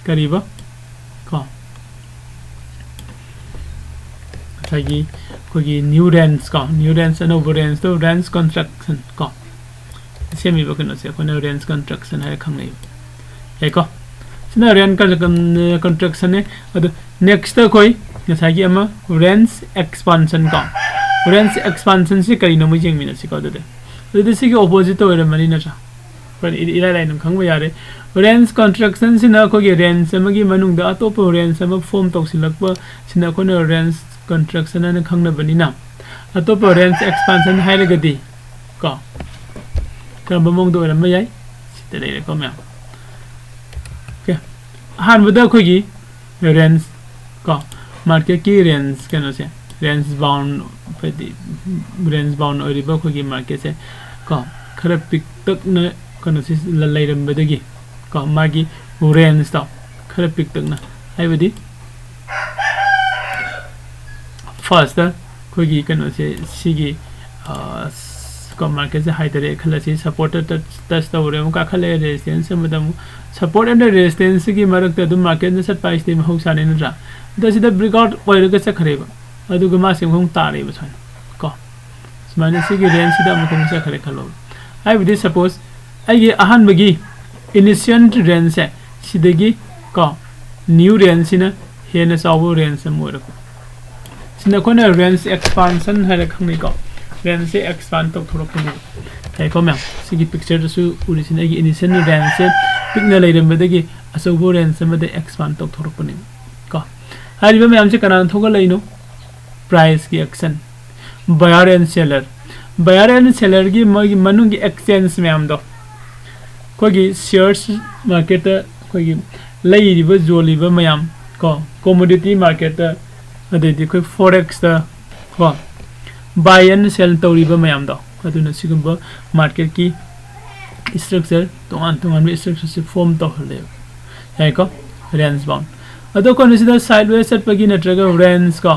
ꯀꯔꯤꯕ ꯀꯣ, ꯉꯁꯥꯏꯒꯤ ꯑꯩꯈꯣꯏꯒꯤ ꯅ꯭ꯌꯨ ꯔꯦꯟꯖ ꯀꯣ, ꯅ꯭ꯌꯨ ꯔꯦꯟꯖ, ꯑꯅꯧꯕ ꯔꯦꯟꯖꯇꯣ ꯔꯦꯟꯖ ꯀꯟꯇ꯭ꯔꯦꯛꯁꯟ ꯀꯣ, ꯁꯦꯝꯃꯤꯕ ꯀꯩꯅꯣꯁꯦ ꯑꯩꯈꯣꯏꯅ ꯔꯦꯟꯖ ꯀꯟꯇ꯭ꯔꯦꯛꯁꯟ ꯍꯥꯏꯔ ꯈꯪꯅꯩꯕ꯫ ꯌꯥꯏꯀꯣ? ꯁꯤꯅ ꯔꯦꯟꯖ ꯀꯟꯇ꯭ꯔꯦꯛꯁꯟꯅꯦ꯫ ꯑꯗꯨ ꯅꯦꯛꯁꯇ ꯑꯩꯈꯣꯏ ꯉꯁꯥꯏꯒꯤ ꯑꯃ ꯔꯦꯟꯖ ꯑꯦꯛꯁꯄꯥꯟꯁꯟ ꯀꯣ, ꯔꯦꯟꯖ ꯑꯦꯛꯁꯄꯥꯟꯁꯟꯁꯤ ꯀꯔꯤꯅꯣ ꯑꯃꯨꯛ ꯌꯦꯡꯃꯤꯟꯅꯁꯤꯀꯣ꯫ ꯑꯗꯨꯗꯤ, ꯑꯗꯨꯗꯤ ꯁꯤꯒꯤ ꯑꯣꯄꯣꯖꯤꯠꯇ ꯑꯣꯏꯔꯝꯃꯅꯤ, ꯅꯠꯇ꯭ꯔꯥ? ꯑꯩꯈꯣꯏꯅ ꯏ- ꯏꯔꯥꯏ ꯂꯥꯏꯅ ꯈꯪꯕ ꯌꯥꯔꯦ꯫ Range contraction ꯁꯤꯅ ꯑꯩꯈꯣꯏꯒꯤ range ꯑꯃꯒꯤ ꯃꯅꯨꯡꯗ ꯑꯇꯣꯞꯄ range ꯑꯃ form ꯇꯧꯁꯤꯜꯂꯛꯄ ꯁꯤꯅ ꯑꯩꯈꯣꯏꯅ range contraction ꯍꯥꯏꯅ ꯈꯪꯅꯕꯅꯤꯅ, ꯑꯇꯣꯞꯄ range expansion ꯍꯥꯏꯔꯒꯗꯤ ꯀꯣ ꯀꯔꯝꯕ ꯃꯑꯣꯡꯗ ꯑꯣꯏꯔꯝꯕ ꯌꯥꯏ? ꯁꯤꯗ ꯂꯩꯔꯦꯀꯣ ꯃꯌꯥꯝ꯫ Okay, ꯑꯍꯥꯟꯕꯗ ꯑꯩꯈꯣꯏꯒꯤ range ꯀꯣ market ꯀꯤ range ꯀꯩꯅꯣꯁꯦ, range bound ꯍꯥꯏꯗꯤ range bound ꯑꯣꯏꯔꯤꯕ ꯑꯩꯈꯣꯏꯒꯤ market ꯁꯦ ꯀꯣ ꯈꯔ ꯄꯤꯛꯇꯛꯅ ꯀꯩꯅꯣꯁꯤ ꯂ- ꯂꯩꯔꯝꯕꯗꯒꯤ ꯀꯣ ꯃꯥꯒꯤ range ꯇꯣ ꯈꯔ ꯄꯤꯛꯇꯛꯅ ꯍꯥꯏꯕꯗꯤ first ꯑꯩꯈꯣꯏꯒꯤ ꯀꯩꯅꯣꯁꯦ ꯁꯤꯒꯤ ꯑ, ꯀꯣ market ꯁꯦ ꯍꯥꯏꯊꯔꯛꯑꯦ ꯈꯜꯂꯁꯤ, support ꯇ touch ꯇꯧꯔꯦ, ꯑꯃꯨꯛ ꯀꯥꯈꯠꯂꯛꯑꯦ, resistance ꯑꯃꯗ ꯑꯃꯨꯛ support and resistance ꯁꯤꯒꯤ ꯃꯔꯛꯇ ꯑꯗꯨꯝ market ꯅ ꯆꯠꯄ ꯍꯥꯏꯁꯤꯗꯤ ꯃꯍꯧꯁꯥꯅꯤ ꯅꯠꯇ꯭ꯔꯥ? ꯑꯗꯣ ꯁꯤꯗ breakout ꯑꯣꯏꯔꯒ ꯆꯠꯈ꯭ꯔꯦꯕ, ꯑꯗꯨꯒ ꯃꯥꯁꯦ ꯑꯃꯨꯛ ꯇꯥꯔꯦꯕ ꯁꯨꯃꯥꯏꯅ ꯀꯣ ꯁꯨꯃꯥꯏꯅ ꯁꯤꯒꯤ range ꯁꯤꯗ ꯑꯃꯨꯛ ꯑꯃꯨꯛ ꯆꯠꯈ꯭ꯔꯦ ꯈꯜꯂꯣ꯫ ꯍꯥꯏꯕꯗꯤ suppose ꯑꯩꯒꯤ ꯑꯍꯥꯟꯕꯒꯤ initial range ꯁꯦ ꯁꯤꯗꯒꯤ ꯀꯣ new range ꯁꯤꯅ ꯍꯦꯟꯅ ꯆꯥꯎꯕ range ꯑꯃ ꯑꯣꯏꯔꯛꯄ, ꯁꯤꯅ ꯑꯩꯈꯣꯏꯅ range expansion ꯍꯥꯏꯅ ꯈꯪꯅꯩꯀꯣ꯫ Range ꯁꯦ expand ꯇꯧꯊꯣꯔꯛꯄꯅꯦꯕ꯫ ꯌꯥꯏꯀꯣ ꯃꯌꯥꯝ, ꯁꯤꯒꯤ picture ꯗꯁꯨ ꯎꯔꯤꯁꯤꯅ ꯑꯩꯒꯤ initial range ꯁꯦ ꯄꯤꯛꯅ ꯂꯩꯔꯝꯕꯗꯒꯤ ꯑꯆꯧꯕ range ꯑꯃꯗ expand ꯇꯧꯊꯣꯔꯛꯄꯅꯦꯕ ꯀꯣ꯫ ꯍꯥꯏꯔꯤꯕ ꯃꯌꯥꯝꯁꯦ ꯀꯅꯥꯅ ꯊꯣꯛꯍꯜꯂꯛꯏꯅꯣ? Price ꯀꯤ action, buyer and seller, buyer and seller ꯒꯤ ꯃꯣꯏꯒꯤ ꯃꯅꯨꯡꯒꯤ exchange ꯃꯌꯥꯝꯗꯣ ꯑꯩꯈꯣꯏꯒꯤ shares market ꯇ ꯑꯩꯈꯣꯏꯒꯤ ꯂꯩꯔꯤꯕ ꯌꯣꯜꯂꯤꯕ ꯃꯌꯥꯝ ꯀꯣ commodity market ꯇ, ꯑꯗꯩꯗꯤ ꯑꯩꯈꯣꯏ forex ꯇ ꯀꯣ buy and sell ꯇꯧꯔꯤꯕ ꯃꯌꯥꯝꯗꯣ, ꯑꯗꯨꯅ ꯁꯤꯒꯨꯝꯕ market ꯀꯤ structure ꯇꯣꯉꯥꯟ ꯇꯣꯉꯥꯟꯕ structure ꯁꯤ form ꯇꯧꯍꯜꯂꯦꯕ꯫ ꯌꯥꯏꯀꯣ? Range bound꯫ ꯑꯗꯣ ꯑꯩꯈꯣꯏꯅ ꯁꯤꯗ sideways ꯆꯠꯄꯒꯤ ꯅꯠꯇ꯭ꯔꯒ range ꯀꯣ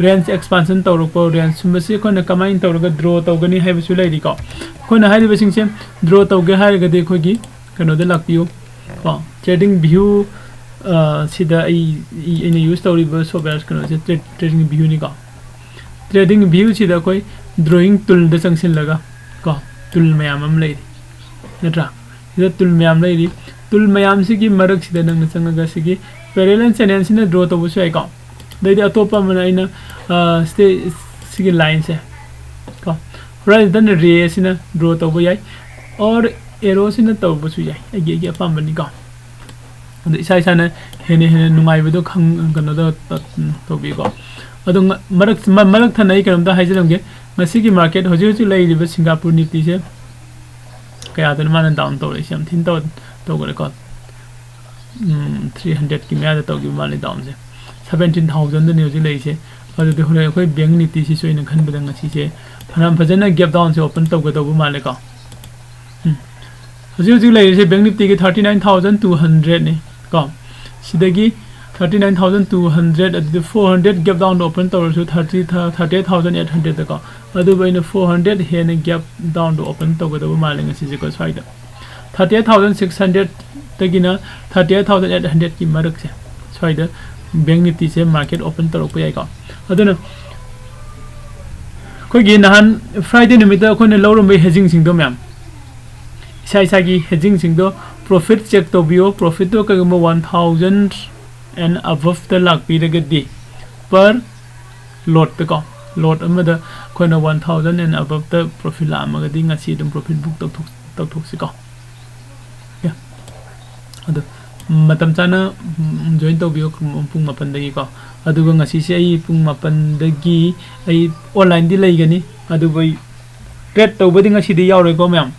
range expansion ꯇꯧꯔꯛꯄ range ꯁꯨꯝꯕꯁꯤ ꯑꯩꯈꯣꯏꯅ ꯀꯃꯥꯏꯅ ꯇꯧꯔꯒ draw ꯇꯧꯒꯅꯤ ꯍꯥꯏꯕꯁꯨ ꯂꯩꯔꯤꯀꯣ꯫ ꯑꯩꯈꯣꯏꯅ ꯍꯥꯏꯔꯤꯕꯁꯤꯡꯁꯦ draw ꯇꯧꯒꯦ ꯍꯥꯏꯔꯒꯗꯤ ꯑꯩꯈꯣꯏꯒꯤ ꯀꯩꯅꯣꯗ ꯂꯥꯛꯄꯤꯌꯨ ꯀꯣ trading view꯫ ꯑ, ꯁꯤꯗ ꯑꯩ ꯑꯩ- ꯑꯩꯅ use ꯇꯧꯔꯤꯕ software ꯀꯩꯅꯣꯁꯦ tra- trading view ꯅꯤꯀꯣ꯫ Trading view ꯁꯤꯗ ꯑꯩꯈꯣꯏ drawing tool ꯗ ꯆꯪꯁꯤꯜꯂꯒ ꯀꯣ tool ꯃꯌꯥꯝ ꯑꯃ ꯂꯩꯔꯤ ꯅꯠꯇ꯭ꯔꯥ? ꯁꯤꯗ tool ꯃꯌꯥꯝ ꯂꯩꯔꯤ꯫ Tool ꯃꯌꯥꯝꯁꯤꯒꯤ ꯃꯔꯛꯁꯤꯗ ꯅꯪꯅ ꯆꯪꯉꯒ ꯁꯤꯒꯤ parallel channel ꯁꯤꯅ draw ꯇꯧꯕꯁꯨ ꯌꯥꯏꯀꯣ꯫ ꯑꯗꯩꯗꯤ ꯑꯇꯣꯞꯄ ꯑꯃꯅ ꯑꯩꯅ ꯑ, ꯁꯤꯗꯩ- ꯁꯤꯒꯤ line ꯁꯦ ꯀꯣ horizontal ray ꯑꯁꯤꯅ draw ꯇꯧꯕ ꯌꯥꯏ꯫ Or ꯑꯦꯔꯣꯁꯤꯅ ꯇꯧꯕꯁꯨ ꯌꯥꯏ, ꯑꯩꯒꯤ ꯑꯩꯒꯤ ꯑꯄꯥꯝꯕꯅꯤꯀꯣ꯫ ꯑꯗꯣ ꯏꯁꯥ ꯏꯁꯥꯅ ꯍꯦꯟꯅ ꯍꯦꯟꯅ ꯅꯨꯡꯉꯥꯏꯕꯗꯣ ꯈꯪ ꯀꯩꯅꯣꯗ ꯇ- ꯇꯧꯕꯤꯀꯣ꯫ ꯑꯗꯣ ꯉ- ꯃꯔꯛ ꯃ- ꯃꯔꯛ ꯊꯠꯅ ꯑꯩ ꯀꯩꯅꯣꯝꯇ ꯍꯥꯏꯖꯔꯝꯒꯦ꯫ ꯉꯁꯤꯒꯤ ꯃꯥꯔꯀꯦꯠ ꯍꯧꯖꯤꯛ ꯍꯧꯖꯤꯛ ꯂꯩꯔꯤꯕ ꯁꯤꯡꯒꯥꯄꯨꯔ ꯅꯤꯐꯇꯤꯁꯦ ꯀꯌꯥꯗꯅꯣ ꯃꯥꯅ ꯗꯥꯎꯟ ꯇꯧꯔꯛꯏꯁꯦ? ꯌꯥꯝ ꯊꯤꯅ ꯇꯧ ꯇꯧꯈ꯭ꯔꯦꯀꯣ꯫ ꯊ꯭ꯔꯤ ꯍꯟꯗ꯭ꯔꯦꯠꯀꯤ ꯃꯌꯥꯗ ꯇꯧꯈꯤꯕ ꯃꯥꯜꯂꯦ ꯗꯥꯎꯟꯁꯦ꯫ ꯁꯕꯦꯟꯇꯤꯟ ꯊꯥꯎꯖꯟꯗꯅꯤ ꯍꯧꯖꯤꯛ ꯂꯩꯔꯤꯁꯦ꯫ ꯑꯗꯨꯗꯤ ꯍꯣꯔꯦꯟ ꯑꯩꯈꯣꯏ ꯕꯦꯡ ꯅꯤꯐꯇꯤꯁꯤꯁꯨ ꯑꯩꯅ ꯈꯟꯕꯗ ꯉꯁꯤꯁꯦ ꯐꯅꯌꯥꯝ ꯐꯖꯅ ꯒꯦꯞ ꯗꯥꯎꯟꯁꯦ ꯑꯣꯄꯟ ꯇꯧꯒꯗꯧꯕ ꯃꯥꯜꯂꯦꯀꯣ꯫ ꯎꯝ꯫ ꯍꯧꯖꯤꯛ ꯍꯧꯖꯤꯛ ꯂꯩꯔꯤꯁꯦ ꯕꯦꯡ ꯅꯤꯐꯇꯤꯒꯤ ꯊꯥꯔꯇꯤ ꯅꯥꯏꯟ ꯊꯥꯎꯖꯟ ꯇꯨ ꯍꯟꯗ꯭ꯔꯦꯠꯅꯤ ꯀꯣ꯫ ꯁꯤꯗꯒꯤ thirty nine thousand two hundred, ꯑꯗꯨꯗꯤ four hundred gap down open ꯇꯧꯔꯁꯨ thirty thirty eight thousand eight ꯍꯟꯗ꯭ꯔꯦꯠꯇꯀꯣ꯫ ꯑꯗꯨꯕꯨ ꯑꯩꯅ ꯐꯣꯔ ꯍꯟꯗ꯭ꯔꯦꯠ ꯍꯦꯟꯅ ꯒꯦꯞ ꯗꯥꯎꯟꯗ ꯑꯣꯄꯟ ꯇꯧꯒꯗꯧꯕ ꯃꯥꯜꯂꯦ ꯉꯁꯤꯁꯦꯀꯣ ꯁ꯭ꯋꯥꯏꯗ꯫ ꯊꯥꯔꯇꯤ ꯑꯩꯠ ꯊꯥꯎꯖꯟ ꯁꯤꯛꯁ ꯍꯟꯗ꯭ꯔꯦꯠꯇꯒꯤꯅ ꯊꯥꯔꯇꯤ ꯑꯩꯠ ꯊꯥꯎꯖꯟ ꯑꯩꯠ ꯍꯟꯗ꯭ꯔꯦꯠꯀꯤ ꯃꯔꯛꯁꯦ ꯁ꯭ꯋꯥꯏꯗ ꯕꯦꯡ ꯅꯤꯐꯇꯤꯁꯦ ꯃꯥꯔꯀꯦꯠ ꯑꯣꯄꯟ ꯇꯧꯔꯛꯄ ꯌꯥꯏꯀꯣ꯫ ꯑꯗꯨꯅ ꯑꯩꯈꯣꯏꯒꯤ ꯅꯍꯥꯟ ꯐ꯭ꯔꯥꯏꯗꯦ ꯅꯨꯃꯤꯠꯇ ꯑꯩꯈꯣꯏꯅ ꯂꯧꯔꯝꯕ ꯍꯦꯖꯤꯡꯁꯤꯡꯗꯣ ꯃꯌꯥꯝ ꯏꯁꯥ ꯏꯁꯥꯒꯤ ꯍꯦꯖꯤꯡꯁꯤꯡꯗꯣ ꯄ꯭ꯔꯣꯐꯤꯠ ꯆꯦꯛ ꯇꯧꯕꯤꯌꯣ꯫ ꯄ꯭ꯔꯣꯐꯤꯠꯇꯣ ꯀꯩꯒꯨꯝꯕ ꯋꯥꯟ ꯊꯥꯎꯖꯟ ꯑꯦꯟ ꯑꯕꯞꯇ ꯂꯥꯛꯄꯤꯔꯒꯗꯤ ꯄꯔ ꯂꯣꯠꯇꯀꯣ, ꯂꯣꯠ ꯑꯃꯗ ꯑꯩꯈꯣꯏꯅ ꯋꯥꯟ ꯊꯥꯎꯖꯟ ꯑꯦꯟ ꯑꯕꯞꯇ ꯄ꯭ꯔꯣꯐꯤꯠ ꯂꯥꯛꯑꯝꯃꯒꯗꯤ ꯉꯁꯤ ꯑꯗꯨꯝ ꯄ꯭ꯔꯣꯐꯤꯠ ꯕꯨꯛ ꯇꯧꯊꯣꯛ ꯇꯧꯊꯣꯛꯁꯤꯀꯣ꯫ ꯑꯣꯀꯦ꯫ ꯑꯗꯣ ꯃꯇꯝ ꯆꯥꯅ ꯖꯣꯏꯟ ꯇꯧꯕꯤꯌꯨ ꯄꯨꯡ ꯃꯥꯄꯟꯗꯒꯤꯀꯣ꯫ ꯑꯗꯨꯒ ꯉꯁꯤꯁꯦ ꯑꯩ ꯄꯨꯡ ꯃꯥꯄꯟꯗꯒꯤ ꯑꯩ ꯑꯣꯟꯂꯥꯏꯟꯗꯤ ꯂꯩꯒꯅꯤ, ꯑꯗꯨꯕꯨ ꯑꯩ ꯇ꯭ꯔꯦꯠ ꯇꯧꯕꯗꯤ ꯉꯁꯤꯗꯤ ꯌꯥꯎꯔꯣꯏꯀꯣ ꯃꯌꯥꯝ꯫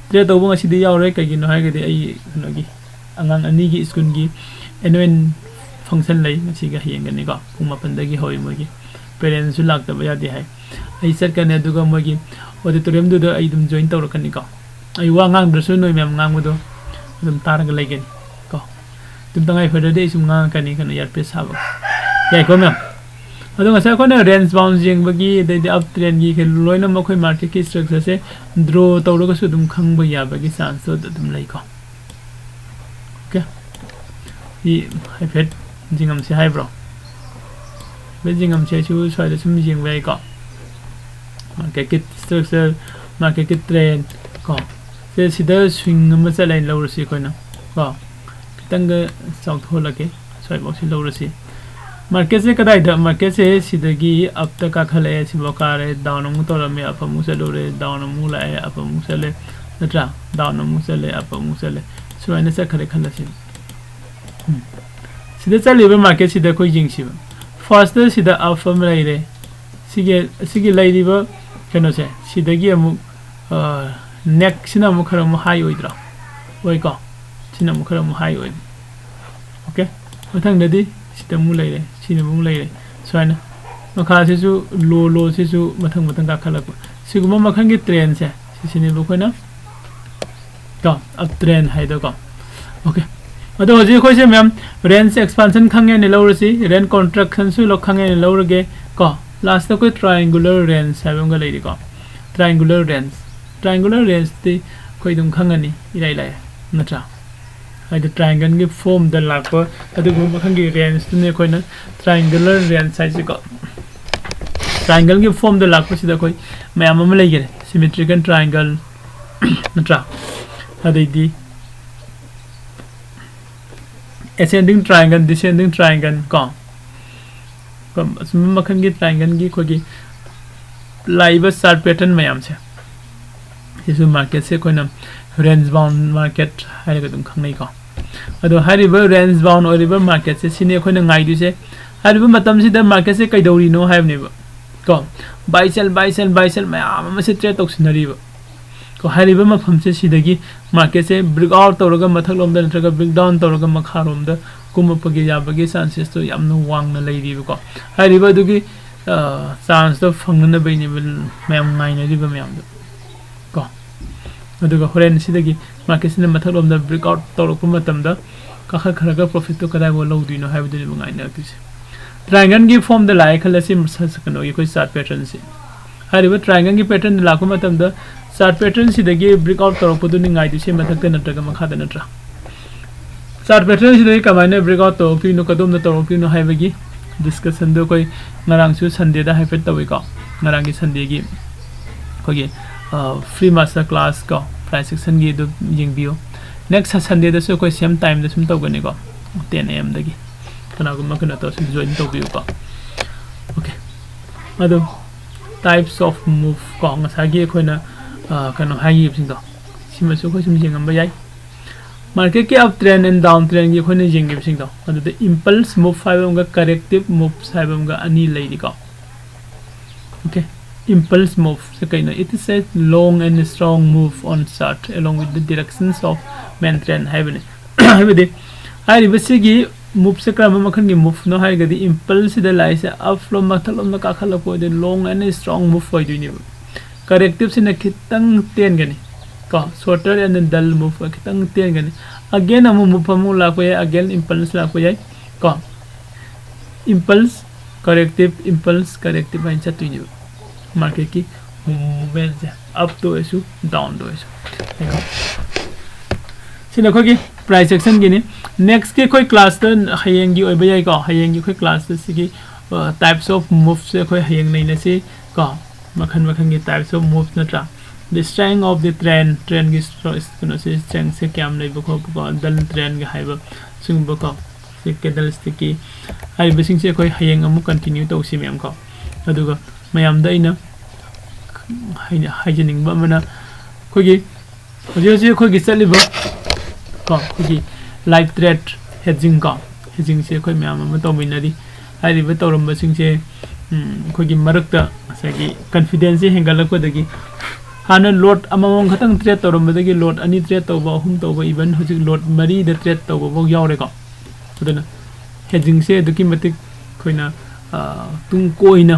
ꯇ꯭ꯔꯦꯠ ꯇꯧꯕ ꯉꯁꯤꯗꯤ ꯌꯥꯎꯔꯣꯏ, ꯀꯩꯒꯤꯅꯣ ꯍꯥꯏꯔꯒꯗꯤ ꯑꯩ ꯀꯩꯅꯣꯒꯤ ꯑꯉꯥꯡ ꯑꯅꯤꯒꯤ ꯁ꯭ꯀꯨꯜꯒꯤ ꯑꯦꯅꯨꯋꯦꯜ ꯐꯪꯁꯟ ꯂꯩ ꯉꯁꯤꯒ ꯍꯌꯦꯡꯒꯅꯤꯀꯣ꯫ ꯄꯨꯡ ꯃꯥꯄꯟꯗꯒꯤ ꯍꯧꯋꯤ ꯃꯣꯏꯒꯤ꯫ ꯄꯦꯔꯦꯟꯁꯁꯨ ꯂꯥꯛꯇꯕ ꯌꯥꯗꯦ ꯍꯥꯏ꯫ ꯑꯩ ꯆꯠꯀꯅꯤ, ꯑꯗꯨꯒ ꯃꯣꯏꯒꯤ ꯑꯣꯗꯤꯇꯣꯔꯤꯌꯝꯗꯨꯗ ꯑꯩ ꯑꯗꯨꯝ ꯖꯣꯏꯟ ꯇꯧꯔꯛꯀꯅꯤꯀꯣ꯫ ꯑꯩ ꯋꯥ ꯉꯥꯡꯗ꯭ꯔꯁꯨ ꯅꯣꯏ ꯃꯌꯥꯝ ꯉꯥꯡꯕꯗꯣ ꯑꯗꯨꯝ ꯇꯥꯔꯒ ꯂꯩꯒꯅꯤ ꯀꯣ꯫ ꯑꯗꯨꯝ ꯇꯉꯥꯏ ꯐꯗ꯭ꯔꯗꯤ ꯑꯩ ꯁꯨꯝ ꯉꯥꯡꯉꯛꯀꯅꯤ, ꯀꯩꯅꯣ, ꯏꯌꯥꯔꯄꯤꯁ ꯍꯥꯞꯄꯒ꯫ ꯌꯥꯏꯀꯣ ꯃꯌꯥꯝ? ꯑꯗꯣ ꯉꯁꯥꯏ ꯑꯩꯈꯣꯏꯅ ꯔꯦꯟꯖ ꯕꯥꯎꯟ ꯌꯦꯡꯕꯒꯤ, ꯑꯗꯩꯗꯤ ꯑꯞ ꯇ꯭ꯔꯦꯟꯒꯤ ꯀꯩ-, ꯂꯣꯏꯅꯃꯛ ꯑꯩꯈꯣꯏ ꯃꯥꯔꯀꯦꯠꯀꯤ ꯁ꯭ꯇ꯭ꯔꯛꯆꯔꯁꯦ ꯗ꯭ꯔꯣ ꯇꯧꯔꯒꯁꯨ ꯑꯗꯨꯝ ꯈꯪꯕ ꯌꯥꯕꯒꯤ ꯆꯥꯟꯁꯇꯣ ꯑꯗꯨꯝ ꯂꯩꯀꯣ꯫ ꯑꯣꯀꯦ꯫ ꯁꯤ ꯍꯥꯏꯐꯦꯠ ꯌꯦꯡꯉꯝꯁꯤ ꯍꯥꯏꯕ꯭ꯔꯣ? ꯍꯥꯏꯐꯦꯠ ꯌꯦꯡꯉꯝꯁꯤ, ꯑꯩꯁꯨ ꯁ꯭ꯋꯥꯏꯗ ꯁꯨꯝ ꯌꯦꯡꯕ ꯌꯥꯏꯀꯣ꯫ ꯃꯥꯔꯀꯦꯠꯀꯤ ꯁ꯭ꯇ꯭ꯔꯛꯆꯔ, ꯃꯥꯔꯀꯦꯠꯀꯤ ꯇ꯭ꯔꯦꯟ ꯀꯣ꯫ ꯁꯦ, ꯁꯤꯗ ꯁ꯭ꯋꯤꯡ ꯑꯃ ꯆꯠꯂꯦ ꯂꯧꯔꯁꯤ ꯑꯩꯈꯣꯏꯅ ꯀꯣ꯫ ꯈꯤꯇꯪꯒ ꯆꯥꯎꯊꯣꯛꯍꯜꯂꯛꯀꯦ, ꯁ꯭ꯋꯥꯏꯐꯥꯎꯁꯤ ꯂꯧꯔꯁꯤ꯫ ꯃꯥꯔꯀꯦꯠꯁꯦ ꯀꯗꯥꯏꯗ? ꯃꯥꯔꯀꯦꯠꯁꯦ ꯁꯤꯗꯒꯤ ꯑꯞꯇ ꯀꯥꯈꯠꯂꯛꯑꯦ, ꯁꯤꯐꯥꯎ ꯀꯥꯔꯦ, ꯗꯥꯎꯟ ꯑꯃꯨꯛ ꯇꯧꯔꯝꯃꯦ, ꯑꯞ ꯑꯃꯨꯛ ꯆꯠꯂꯨꯔꯦ, ꯗꯥꯎꯟ ꯑꯃꯨꯛ ꯂꯥꯛꯑꯦ, ꯑꯞ ꯑꯃꯨꯛ ꯆꯠꯂꯦ, ꯅꯠꯇ꯭ꯔꯥ? Down ꯑꯃꯨꯛ ꯆꯠꯂꯦ, up ꯑꯃꯨꯛ ꯆꯠꯂꯦ, ꯁꯨꯃꯥꯏꯅ ꯆꯠꯈ꯭ꯔꯦ ꯈꯜꯂꯁꯤ꯫ ꯎꯝ꯫ ꯁꯤꯗ ꯆꯠꯂꯤꯕ market ꯁꯤꯗ ꯑꯩꯈꯣꯏ ꯌꯦꯡꯁꯤꯕ, first ꯁꯤꯗ up ꯑꯃ ꯂꯩꯔꯦ, ꯁꯤꯒꯤ ꯁꯤꯒꯤ ꯂꯩꯔꯤꯕ ꯀꯩꯅꯣꯁꯦ ꯁꯤꯗꯒꯤ ꯑꯃꯨꯛ next ꯁꯤꯅ ꯑꯃꯨꯛ ꯈꯔ ꯑꯃꯨꯛ high ꯑꯣꯏꯗ꯭ꯔꯣ? ꯑꯣꯏꯀꯣ꯫ ꯁꯤꯅ ꯑꯃꯨꯛ ꯈꯔ ꯑꯃꯨꯛ high ꯑꯣꯏ꯫ Okay꯫ ꯃꯊꯪꯗꯗꯤ ꯁꯤꯗ ꯑꯃꯨꯛ ꯂꯩꯔꯦ, ꯁꯤꯗ ꯑꯃꯨꯛ ꯂꯩꯔꯦ꯫ ꯁꯨꯃꯥꯏꯅ ꯃꯈꯥꯁꯤꯁꯨ low, low ꯁꯤꯁꯨ ꯃꯊꯪ ꯃꯊꯪ ꯀꯥꯈꯠꯂꯛꯄ꯫ ꯁꯤꯒꯨꯝꯕ ꯃꯈꯜꯒꯤ trend ꯁꯦ ꯁꯤꯁꯤꯅꯦꯕ ꯑꯩꯈꯣꯏꯅ ꯀꯣ, up trend ꯍꯥꯏꯗꯣꯀꯣ꯫ Okay꯫ ꯑꯗꯣ ꯍꯧꯖꯤꯛ ꯑꯩꯈꯣꯏꯁꯦ ꯃꯌꯥꯝ range expansion ꯈꯪꯉꯦꯅ ꯂꯧꯔꯁꯤ, range contraction ꯁꯨ ꯂꯧ-, ꯈꯪꯉꯦꯅ ꯂꯧꯔꯒꯦ ꯀꯣ꯫ Last ꯑꯩꯈꯣꯏ triangular range ꯍꯥꯏꯕ ꯑꯃꯒ ꯂꯩꯔꯤꯀꯣ꯫ Triangular range, triangular range T ꯑꯩꯈꯣꯏ ꯑꯗꯨꯝ ꯈꯪꯉꯅꯤ, ꯏꯔꯥꯏ ꯂꯥꯏ, ꯅꯠꯇ꯭ꯔꯥ? ꯍꯥꯏꯗꯤ triangle ꯒꯤ form ꯗ ꯂꯥꯛꯄ ꯑꯗꯨꯒꯨꯝꯕ ꯃꯈꯜꯒꯤ range ꯇꯨꯅꯤ ꯑꯩꯈꯣꯏꯅ triangular range ꯍꯥꯏꯁꯤꯀꯣ꯫ Triangle ꯒꯤ form ꯗ ꯂꯥꯛꯄꯁꯤꯗ ꯑꯩꯈꯣꯏ ꯃꯌꯥꯝ ꯑꯃ ꯂꯩꯈꯔꯦ, symmetrical triangle, ꯅꯠꯇ꯭ꯔꯥ? ꯑꯗꯩꯗꯤ ascending triangle, descending triangle ꯀꯣ꯫ ꯀꯣ, ꯑꯁꯨꯝꯕ ꯃꯈꯜꯒꯤ triangle ꯒꯤ ꯑꯩꯈꯣꯏꯒꯤ ꯂꯥꯛꯏꯕ chart pattern ꯃꯌꯥꯝꯁꯦ, ꯁꯤꯁꯨ market ꯁꯦ ꯑꯩꯈꯣꯏꯅ range bound market ꯍꯥꯏꯔꯒ ꯑꯗꯨꯝ ꯈꯪꯅꯩꯀꯣ꯫ ꯑꯗꯣ ꯍꯥꯏꯔꯤꯕ range bound ꯑꯣꯏꯔꯤꯕ market ꯁꯦ ꯁꯤꯅꯤ ꯑꯩꯈꯣꯏꯅ ꯉꯥꯏꯗꯣꯏꯁꯦ꯫ ꯍꯥꯏꯔꯤꯕ ꯃꯇꯝꯁꯤꯗ market ꯁꯦ ꯀꯩꯗꯧꯔꯤꯅꯣ ꯍꯥꯏꯕꯅꯦꯕ ꯀꯣ꯫ Buy sell, buy sell, buy sell ꯃꯌꯥꯝ ꯑꯃꯁꯦ trade ꯇꯧꯁꯤꯟꯅꯔꯤꯕ꯫ ꯀꯣ, ꯍꯥꯏꯔꯤꯕ ꯃꯐꯝꯁꯦ ꯁꯤꯗꯒꯤ market ꯁꯦ break out ꯇꯧꯔꯒ ꯃꯊꯛꯂꯣꯝꯗ ꯅꯠꯇ꯭ꯔꯒ break down ꯇꯧꯔꯒ ꯃꯈꯥꯔꯣꯝꯗ ꯀꯨꯝꯃꯛꯄꯒꯤ ꯌꯥꯕꯒꯤ chances ꯇꯣ ꯌꯥꯝꯅ ꯋꯥꯡꯅ ꯂꯩꯔꯤꯕꯀꯣ꯫ ꯍꯥꯏꯔꯤꯕ ꯑꯗꯨꯒꯤ, ꯑ, chance ꯇꯣ ꯐꯪꯅꯅꯕꯩꯅꯦꯕ ꯃꯌꯥꯝ ꯉꯥꯏꯅꯔꯤꯕ ꯃꯌꯥꯝꯗꯣ ꯀꯣ꯫ ꯑꯗꯨꯒ ꯍꯣꯔꯦꯟ ꯁꯤꯗꯒꯤ market ꯁꯤꯅ ꯃꯊꯛꯂꯣꯝꯗ break out ꯇꯧꯔꯛꯄ ꯃꯇꯝꯗ ꯀꯥꯈꯠꯈ꯭ꯔꯒ profit ꯇꯣ ꯀꯗꯥꯏꯐꯥꯎ ꯂꯧꯗꯣꯏꯅꯣ ꯍꯥꯏꯕꯗꯨꯅꯦꯕ ꯉꯥꯏꯅꯔꯛꯇꯣꯏꯁꯦ꯫ Triangle ꯒꯤ form ꯗ ꯂꯥꯛꯑꯦ ꯈꯜꯂꯁꯤ, ꯃꯁ-, ꯀꯩꯅꯣꯒꯤ ꯑꯩꯈꯣꯏ chart pattern ꯁꯦ꯫ ꯍꯥꯏꯔꯤꯕ triangle ꯒꯤ pattern ꯗ ꯂꯥꯛꯄ ꯃꯇꯝꯗ chart pattern ꯁꯤꯗꯒꯤ break out ꯇꯧꯔꯛꯄꯗꯨꯅꯤ ꯉꯥꯏꯗꯣꯏꯁꯦ, ꯃꯊꯛꯇ ꯅꯠꯇ꯭ꯔꯒ ꯃꯈꯥꯗ, ꯅꯠꯇ꯭ꯔꯥ? Chart pattern ꯁꯤꯗꯒꯤ ꯀꯃꯥꯏꯅ break out ꯇꯧꯔꯛꯇꯣꯏꯅꯣ, ꯀꯗꯣꯝꯗ ꯇꯧꯔꯛꯇꯣꯏꯅꯣ ꯍꯥꯏꯕꯒꯤ discussion ꯗꯨ ꯑꯩꯈꯣꯏ ꯉꯔꯥꯡꯁꯨ Sunday ꯗ ꯍꯥꯏꯐꯦꯠ ꯇꯧꯏꯀꯣ꯫ ꯉꯔꯥꯡꯒꯤ Sunday ꯒꯤ ꯑꯩꯈꯣꯏꯒꯤ, ꯑ, free master class ꯀꯣ, price action ꯒꯤ ꯑꯗꯨ ꯌꯦꯡꯕꯤꯌꯨ꯫ Next Sunday ꯗꯁꯨ ꯑꯩꯈꯣꯏ same time ꯗ ꯁꯨꯝ ꯇꯧꯒꯅꯤꯀꯣ, ten A M ꯗꯒꯤ꯫ ꯀꯅꯥꯒꯨꯝꯕ ꯀꯩꯅꯣ ꯇꯧꯔꯁꯨ join ꯇꯧꯕꯤꯌꯨꯀꯣ꯫ Okay꯫ ꯑꯗꯣ types of move ꯀꯣ, ꯉꯁꯥꯏꯒꯤ ꯑꯩꯈꯣꯏꯅ, ꯑ, ꯀꯩꯅꯣ ꯍꯥꯏꯈꯤꯕꯁꯤꯡꯗꯣ, ꯁꯤꯃꯁꯨ ꯑꯩꯈꯣꯏ ꯁꯨꯝ ꯌꯦꯡꯉꯝꯕ ꯌꯥꯏ꯫ Marketꯀꯤ up trend and down trendꯒꯤ ꯑꯩꯈꯣꯏꯅ ꯌꯦꯡꯈꯤꯕꯁꯤꯡꯗꯣ, ꯑꯗꯨꯗ impulse move ꯍꯥꯏꯕ ꯑꯃꯒ corrective moves ꯍꯥꯏꯕ ꯑꯃꯒ ꯑꯅꯤ ꯂꯩꯔꯤꯀꯣ꯫ Okay, impulse moveꯁꯦ ꯀꯩꯅꯣ? It is a long and strong move on chart along with the directions of main trend ꯍꯥꯏꯕꯅꯤ꯫ ꯍꯥꯏꯕꯗꯤ ꯍꯥꯏꯔꯤꯕꯁꯤꯒꯤ moveꯁꯦ ꯀꯔꯝꯕ ꯃꯈꯜꯒꯤ moveꯅꯣ ꯍꯥꯏꯔꯒꯗꯤ, impulseꯁꯤꯗ ꯂꯥꯛꯏꯁꯦ up ꯂꯣꯝ ꯃꯊꯛꯂꯣꯝꯗ ꯀꯥꯈꯠꯂꯛꯄ ꯑꯣꯏꯗꯣꯏꯅꯤ, long and strong move ꯑꯣꯏꯗꯣꯏꯅꯦꯕ꯫ Correctiveꯁꯤꯅ ꯈꯤꯇꯪ ꯇꯦꯟꯒꯅꯤ ꯀꯣ, shorter and dull move, ꯈꯤꯇꯪ ꯇꯦꯟꯒꯅꯤ꯫ Again ꯑꯃꯨꯛ move ꯑꯃꯨꯛ ꯂꯥꯛꯄ ꯌꯥꯏ, again impulse ꯂꯥꯛꯄ ꯌꯥꯏ ꯀꯣ꯫ Impulse, corrective, impulse, corrective ꯍꯥꯏꯅ ꯆꯠꯇꯣꯏꯅꯦꯕ꯫ Marketꯀꯤ movementꯁꯦ upꯇ ꯑꯣꯏꯔꯁꯨ downꯗ ꯑꯣꯏꯔꯁꯨ꯫ ꯁꯤꯅ ꯑꯩꯈꯣꯏꯒꯤ price actionꯒꯤꯅꯤ꯫ Nextꯀꯤ ꯑꯩꯈꯣꯏ classꯇ ꯍꯌꯦꯡꯒꯤ ꯑꯣꯏꯕ ꯌꯥꯏꯀꯣ꯫ ꯍꯌꯦꯡꯒꯤ ꯑꯩꯈꯣꯏ classꯇ ꯁꯤꯒꯤ types of movesꯁꯦ ꯑꯩꯈꯣꯏ ꯍꯌꯦꯡ ꯅꯩꯅꯁꯤ ꯀꯣ꯫ ꯃꯈꯜ ꯃꯈꯜꯒꯤ types of moves ꯅꯠꯇ꯭ꯔꯥ? The strength of the trend, trendꯒꯤ ꯀꯩꯅꯣꯁꯦ, strengthꯁꯦ ꯀꯌꯥꯝ ꯂꯩꯕ ꯈꯣꯠꯄꯀꯣ, dull trendꯒ ꯍꯥꯏꯕ ꯁꯤꯒꯨꯝꯕꯀꯣ꯫ ꯁꯤ candlestickꯀꯤ ꯍꯥꯏꯔꯤꯕꯁꯤꯡꯁꯦ ꯑꯩꯈꯣꯏ ꯍꯌꯦꯡ ꯑꯃꯨꯛ continue ꯇꯧꯁꯤ ꯃꯌꯥꯝ ꯀꯣ꯫ ꯑꯗꯨꯒ ꯃꯌꯥꯝꯗ ꯑꯩꯅ ꯍꯥꯏꯅ-, ꯍꯥꯏꯖꯅꯤꯡꯕ ꯑꯃꯅ, ꯑꯩꯈꯣꯏꯒꯤ ꯍꯧꯖꯤꯛ ꯍꯧꯖꯤꯛ ꯑꯩꯈꯣꯏꯒꯤ ꯆꯠꯂꯤꯕ ꯀꯣ, ꯑꯩꯈꯣꯏꯒꯤ live trade hedging ꯀꯣ, hedgingꯁꯦ ꯑꯩꯈꯣꯏ ꯃꯌꯥꯝ ꯑꯃ ꯇꯧꯃꯤꯟꯅꯔꯤ꯫ ꯍꯥꯏꯔꯤꯕ ꯇꯧꯔꯝꯕꯁꯤꯡꯁꯦ, ꯎꯝ, ꯑꯩꯈꯣꯏꯒꯤ ꯃꯔꯛꯇ ꯉꯁꯥꯏꯒꯤ confidenceꯁꯦ ꯍꯦꯟꯒꯠꯂꯛꯄꯗꯒꯤ, ꯍꯥꯟꯅ lot ꯑꯃꯃꯝ ꯈꯛꯇꯪ trade ꯇꯧꯔꯝꯕꯗꯒꯤ lot ꯑꯅꯤ trade ꯇꯧꯕ, ꯑꯍꯨꯝ ꯇꯧꯕ, even ꯍꯧꯖꯤꯛ lot ꯃꯔꯤꯗ trade ꯇꯧꯕꯐꯥꯎ ꯌꯥꯎꯔꯦꯀꯣ꯫ ꯑꯗꯨꯅ hedgingꯁꯦ ꯑꯗꯨꯛꯀꯤ ꯃꯇꯤꯛ ꯑꯩꯈꯣꯏꯅ, ꯑ, ꯇꯨꯡ ꯀꯣꯏꯅ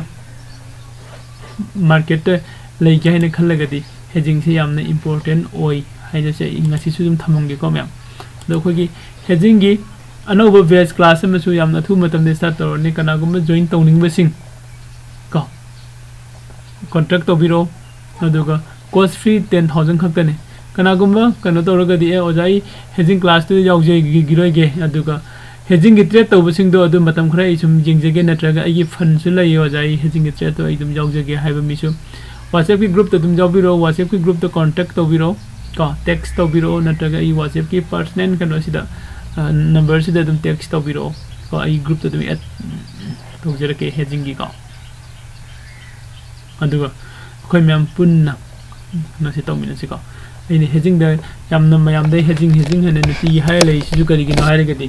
marketꯇ ꯂꯩꯒꯦ ꯍꯥꯏꯅ ꯈꯜꯂꯒꯗꯤ hedgingꯁꯦ ꯌꯥꯝꯅ important ꯑꯣꯏ ꯍꯥꯏꯅꯁꯦ ꯑꯩ ꯉꯁꯤꯁꯨ ꯑꯗꯨꯝ ꯊꯝꯃꯝꯒꯦꯀꯣ ꯃꯌꯥꯝ꯫ ꯑꯗꯣ ꯑꯩꯈꯣꯏꯒꯤ hedgingꯒꯤ ꯑꯅꯧꯕ batch class ꯑꯃꯁꯨ ꯌꯥꯝꯅ ꯑꯊꯨꯕ ꯃꯇꯝꯗ start ꯇꯧꯔꯅꯤ꯫ ꯀꯅꯥꯒꯨꯝꯕ join ꯇꯧꯅꯤꯡꯕꯁꯤꯡ ꯀꯣ, contact ꯇꯧꯕꯤꯔꯛꯑꯣ꯫ ꯑꯗꯨꯒ cost free ten thousand ꯈꯛꯇꯅꯤ꯫ ꯀꯅꯥꯒꯨꯝꯕ ꯀꯩꯅꯣ ꯇꯧꯔꯒꯗꯤ, "ꯑꯦ, ꯑꯣꯖꯥ, ꯑꯩ hedging classꯇꯨꯗ ꯌꯥꯎꯖꯈꯤꯔꯣꯏꯒꯦ, ꯑꯗꯨꯒ hedgingꯒꯤ trade ꯇꯧꯕꯁꯤꯡꯗꯣ ꯑꯗꯨ ꯃꯇꯝ ꯈꯔ ꯑꯩ ꯁꯨꯝ ꯌꯦꯡꯖꯒꯦ, ꯅꯠꯇ꯭ꯔꯒ ꯑꯩꯒꯤ fundꯁꯨ ꯂꯩꯌꯦ ꯑꯣꯖꯥ, ꯑꯩ hedgingꯒꯤ tradeꯇꯣ ꯑꯩ ꯑꯗꯨꯝ ꯌꯥꯎꯖꯒꯦ" ꯍꯥꯏꯕ ꯃꯤꯁꯨ WhatsAppꯀꯤ groupꯇ ꯑꯗꯨꯝ ꯌꯥꯎꯕꯤꯔꯛꯑꯣ, WhatsAppꯀꯤ groupꯇ contact ꯇꯧꯕꯤꯔꯛꯑꯣ ꯀꯣ, text ꯇꯧꯕꯤꯔꯛꯑꯣ, ꯅꯠꯇ꯭ꯔꯒ ꯑꯩ WhatsAppꯀꯤ personal ꯀꯩꯅꯣꯁꯤꯗ, ꯑ, numberꯁꯤꯗ ꯑꯗꯨꯝ text ꯇꯧꯕꯤꯔꯛꯑꯣ ꯀꯣ, ꯑꯩ groupꯇ ꯑꯗꯨꯝ add ꯇꯧꯖꯔꯛꯀꯦ hedgingꯒꯤꯀꯣ꯫ ꯑꯗꯨꯒ ꯑꯩꯈꯣꯏ ꯃꯌꯥꯝ ꯄꯨꯟꯅ ꯀꯩꯅꯣꯁꯤ ꯇꯧꯃꯤꯟꯅꯁꯤꯀꯣ꯫ ꯑꯩꯅ ꯍꯦꯖꯤꯡꯗ ꯌꯥꯝꯅ ꯃꯌꯥꯝꯗ ꯍꯦꯖꯤꯡ ꯍꯦꯖꯤꯡ ꯍꯥꯏꯅ ꯅꯨꯡꯇꯤꯒꯤ ꯍꯥꯏꯔ ꯂꯩꯔꯤꯁꯤꯁꯨ ꯀꯔꯤꯒꯤꯅꯣ ꯍꯥꯏꯔꯒꯗꯤ,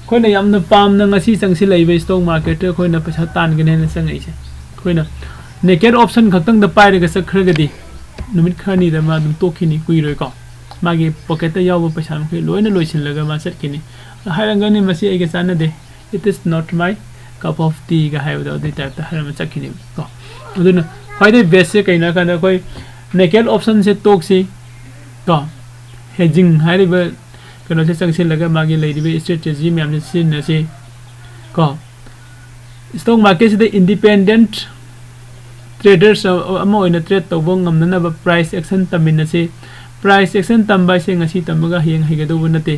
ꯑꯩꯈꯣꯏꯅ ꯌꯥꯝꯅ ꯄꯥꯝꯅ ꯉꯁꯤ ꯆꯪꯁꯤꯜꯂꯛꯏꯕ ꯁ꯭ꯇꯣꯛ ꯃꯥꯔꯀꯦꯠꯇ ꯑꯩꯈꯣꯏꯅ ꯄꯩꯁꯥ ꯇꯥꯟꯒꯅꯤ ꯍꯥꯏꯅ ꯆꯪꯉꯛꯏꯁꯦ꯫ ꯑꯩꯈꯣꯏꯅ ꯅꯦꯀꯦꯠ ꯑꯣꯞꯁꯟ ꯈꯛꯇꯪꯗ ꯄꯥꯏꯔꯒ ꯆꯠꯈ꯭ꯔꯒꯗꯤ ꯅꯨꯃꯤꯠ ꯈꯔꯅꯤꯗ ꯃꯥ ꯑꯗꯨꯝ ꯇꯣꯛꯈꯤꯅꯤ, ꯀꯨꯏꯔꯣꯏꯀꯣ꯫ ꯃꯥꯒꯤ ꯄꯣꯀꯦꯠꯇ ꯌꯥꯎꯕ ꯄꯩꯁꯥ ꯃꯈꯩ ꯂꯣꯏꯅ ꯂꯣꯏꯁꯤꯜꯂꯒ ꯃꯥ ꯆꯠꯈꯤꯅꯤ꯫ ꯑꯗ ꯍꯥꯏꯔꯝꯒꯅꯤ, "ꯃꯁꯤ ꯑꯩꯒ ꯆꯥꯟꯅꯗꯦ, it is not my cup of tea" ꯒ ꯍꯥꯏꯕꯗꯣ, ꯑꯗꯨꯒꯤ ꯇꯥꯏꯞꯇ ꯍꯥꯏꯔꯝꯃ ꯆꯠꯈꯤꯅꯦꯕ ꯀꯣ꯫ ꯑꯗꯨꯅ ꯈ꯭ꯋꯥꯏꯗꯒꯤ ꯕꯦꯁꯁꯦ ꯀꯩꯅꯣ ꯍꯥꯏ ꯀꯥꯟꯗ, ꯑꯩꯈꯣꯏ ꯅꯦꯀꯦꯠ ꯑꯣꯞꯁꯟꯁꯦ ꯇꯣꯛꯁꯤ ꯀꯣ꯫ ꯍꯦꯖꯤꯡ ꯍꯥꯏꯔꯤꯕ ꯀꯩꯅꯣꯁꯦ ꯆꯪꯁꯤꯜꯂꯒ ꯃꯥꯒꯤ ꯂꯩꯔꯤꯕ ꯁ꯭ꯇ꯭ꯔꯦꯇꯦꯖꯤ ꯃꯌꯥꯝꯁꯦ ꯁꯤꯖꯤꯟꯅꯁꯤ ꯀꯣ꯫ ꯁ꯭ꯇꯣꯛ ꯃꯥꯔꯀꯦꯠꯁꯤꯗ ꯏꯟꯗꯤꯄꯦꯟꯗꯦꯟꯠ ꯇ꯭ꯔꯦꯗꯔꯁ ꯑꯃ ꯑꯣꯏꯅ ꯇ꯭ꯔꯦꯗ ꯇꯧꯕ ꯉꯝꯅꯅꯕ ꯄ꯭ꯔꯥꯏꯁ ꯑꯦꯛꯁꯟ ꯇꯝꯃꯤꯟꯅꯁꯤ꯫ ꯄ꯭ꯔꯥꯏꯁ ꯑꯦꯛꯁꯟ ꯇꯝꯕ ꯍꯥꯏꯁꯦ ꯉꯁꯤ ꯇꯝꯃꯒ ꯍꯌꯦꯡ ꯍꯩꯒꯗꯧꯕ ꯅꯠꯇꯦ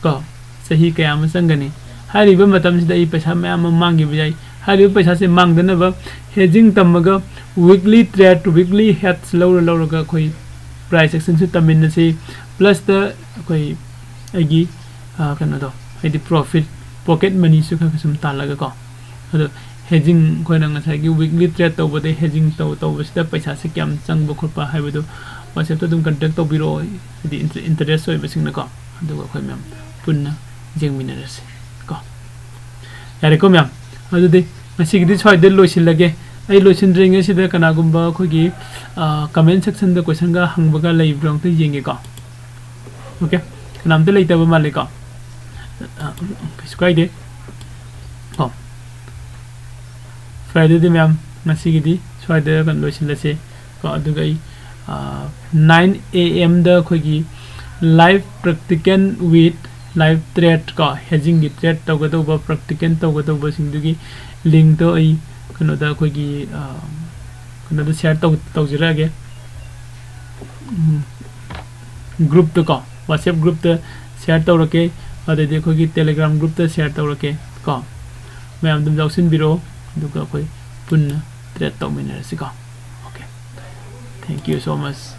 ꯀꯣ꯫ ꯆꯍꯤ ꯀꯌꯥ ꯑꯃ ꯆꯪꯒꯅꯤ꯫ ꯍꯥꯏꯔꯤꯕ ꯃꯇꯝꯁꯤꯗ ꯑꯩ ꯄꯩꯁꯥ ꯃꯌꯥꯝ ꯑꯃ ꯃꯥꯡꯈꯤꯕ ꯌꯥꯏ꯫ ꯍꯥꯏꯔꯤꯕ ꯄꯩꯁꯥꯁꯦ ꯃꯥꯡꯗꯅꯕ ꯍꯦꯖꯤꯡ ꯇꯝꯃꯒ ꯋꯤꯛꯂꯤ ꯇ꯭ꯔꯦꯗ, ꯋꯤꯛꯂꯤ ꯍꯦꯗꯁ ꯂꯧꯔ ꯂꯧꯔꯒ ꯑꯩꯈꯣꯏ ꯄ꯭ꯔꯥꯏꯁ ꯑꯦꯛꯁꯟꯁꯨ ꯇꯝꯃꯤꯟꯅꯁꯤ꯫ ꯄ꯭ꯂꯁꯇ ꯑꯩꯈꯣꯏ ꯑꯩꯒꯤ, ꯑ, ꯀꯩꯅꯣꯗꯣ, ꯍꯥꯏꯗꯤ ꯄ꯭ꯔꯣꯐꯤꯠ, ꯄꯣꯀꯦꯠ ꯃꯅꯤꯁꯨ ꯈꯔ ꯈꯔ ꯁꯨꯝ ꯇꯥꯜꯂꯒꯀꯣ꯫ ꯑꯗꯣ ꯍꯦꯖꯤꯡ ꯑꯩꯈꯣꯏꯅ ꯉꯁꯥꯏꯒꯤ ꯋꯤꯛꯂꯤ ꯇ꯭ꯔꯦꯗ ꯇꯧꯕꯗ ꯍꯦꯖꯤꯡ ꯇꯧ-, ꯇꯧꯕꯁꯤꯗ ꯄꯩꯁꯥꯁꯦ ꯀꯌꯥꯝ ꯆꯪꯕ ꯈꯣꯠꯄ ꯍꯥꯏꯕꯗꯣ WhatsApp-ꯇ ꯑꯗꯨꯝ ꯀꯟꯇꯦꯛ ꯇꯧꯕꯤꯔꯛꯑꯣ, ꯍꯥꯏꯗꯤ ꯏꯟꯇ-, ꯏꯟꯇꯔꯦꯁ ꯑꯣꯏꯕꯁꯤꯡꯅꯀꯣ꯫ ꯑꯗꯨꯒ ꯑꯩꯈꯣꯏ ꯃꯌꯥꯝ ꯄꯨꯟꯅ ꯌꯦꯡꯃꯤꯟꯅꯔꯁꯤ ꯀꯣ꯫ ꯌꯥꯔꯦꯀꯣ ꯃꯌꯥꯝ? ꯑꯗꯨꯗꯤ ꯉꯁꯤꯒꯤꯗꯤ ꯁ꯭ꯋꯥꯏꯗ ꯂꯣꯏꯁꯤꯜꯂꯒꯦ꯫ ꯑꯩ ꯂꯣꯏꯁꯤꯟꯗ꯭ꯔꯤꯉꯩꯁꯤꯗ ꯀꯅꯥꯒꯨꯝꯕ ꯑꯩꯈꯣꯏꯒꯤ, ꯑ, comment section-ꯗ question-ꯒ ꯍꯪꯕꯒ ꯂꯩꯕ꯭ꯔꯥ ꯑꯝꯇ ꯌꯦꯡꯒꯦꯀꯣ꯫ ꯑꯣꯀꯦ, ꯀꯅꯥꯝꯇ ꯂꯩꯇꯕ ꯃꯥꯜꯂꯦꯀꯣ꯫ ꯑ, ꯀꯩꯁꯨ ꯀꯥꯏꯗꯦ ꯀꯣ꯫ ꯐꯔꯦ, ꯑꯗꯨꯗꯤ ꯃꯌꯥꯝ, ꯉꯁꯤꯒꯤꯗꯤ ꯁ꯭ꯋꯥꯏꯗ ꯀꯩꯅꯣ ꯂꯣꯏꯁꯤꯜꯂꯁꯤ ꯀꯣ꯫ ꯑꯗꯨꯒ ꯑꯩ, ꯑ, nine A M-ꯗ ꯑꯩꯈꯣꯏꯒꯤ live practical with live trade ꯀꯣ, ꯍꯦꯖꯤꯡꯒꯤ ꯇ꯭ꯔꯦꯗ ꯇꯧꯒꯗꯧꯕ, ꯄ꯭ꯔꯦꯛꯇꯤꯀꯦꯜ ꯇꯧꯒꯗꯧꯕꯁꯤꯡꯗꯨꯒꯤ ꯂꯤꯡꯛꯇꯣ ꯑꯩ ꯀꯩꯅꯣꯗ, ꯑꯩꯈꯣꯏꯒꯤ, ꯑ, ꯀꯩꯅꯣꯗ ꯁꯤꯌꯔ ꯇꯧ-, ꯇꯧꯖꯔꯛꯑꯒꯦ꯫ ꯎꯝ, group-ꯇꯀꯣ, WhatsApp group-ꯇ ꯁꯤꯌꯔ ꯇꯧꯔꯛꯀꯦ, ꯑꯗꯩꯗꯤ ꯑꯩꯈꯣꯏꯒꯤ Telegram group-ꯇ ꯁꯤꯌꯔ ꯇꯧꯔꯛꯀꯦ ꯀꯣ꯫ ꯃꯌꯥꯝ ꯑꯗꯨꯝ ꯌꯥꯎꯁꯤꯟꯕꯤꯔꯣ, ꯑꯗꯨꯒ ꯑꯩꯈꯣꯏ ꯄꯨꯟꯅ trade ꯇꯧꯃꯤꯟꯅꯔꯁꯤꯀꯣ꯫ Okay, thank you so much꯫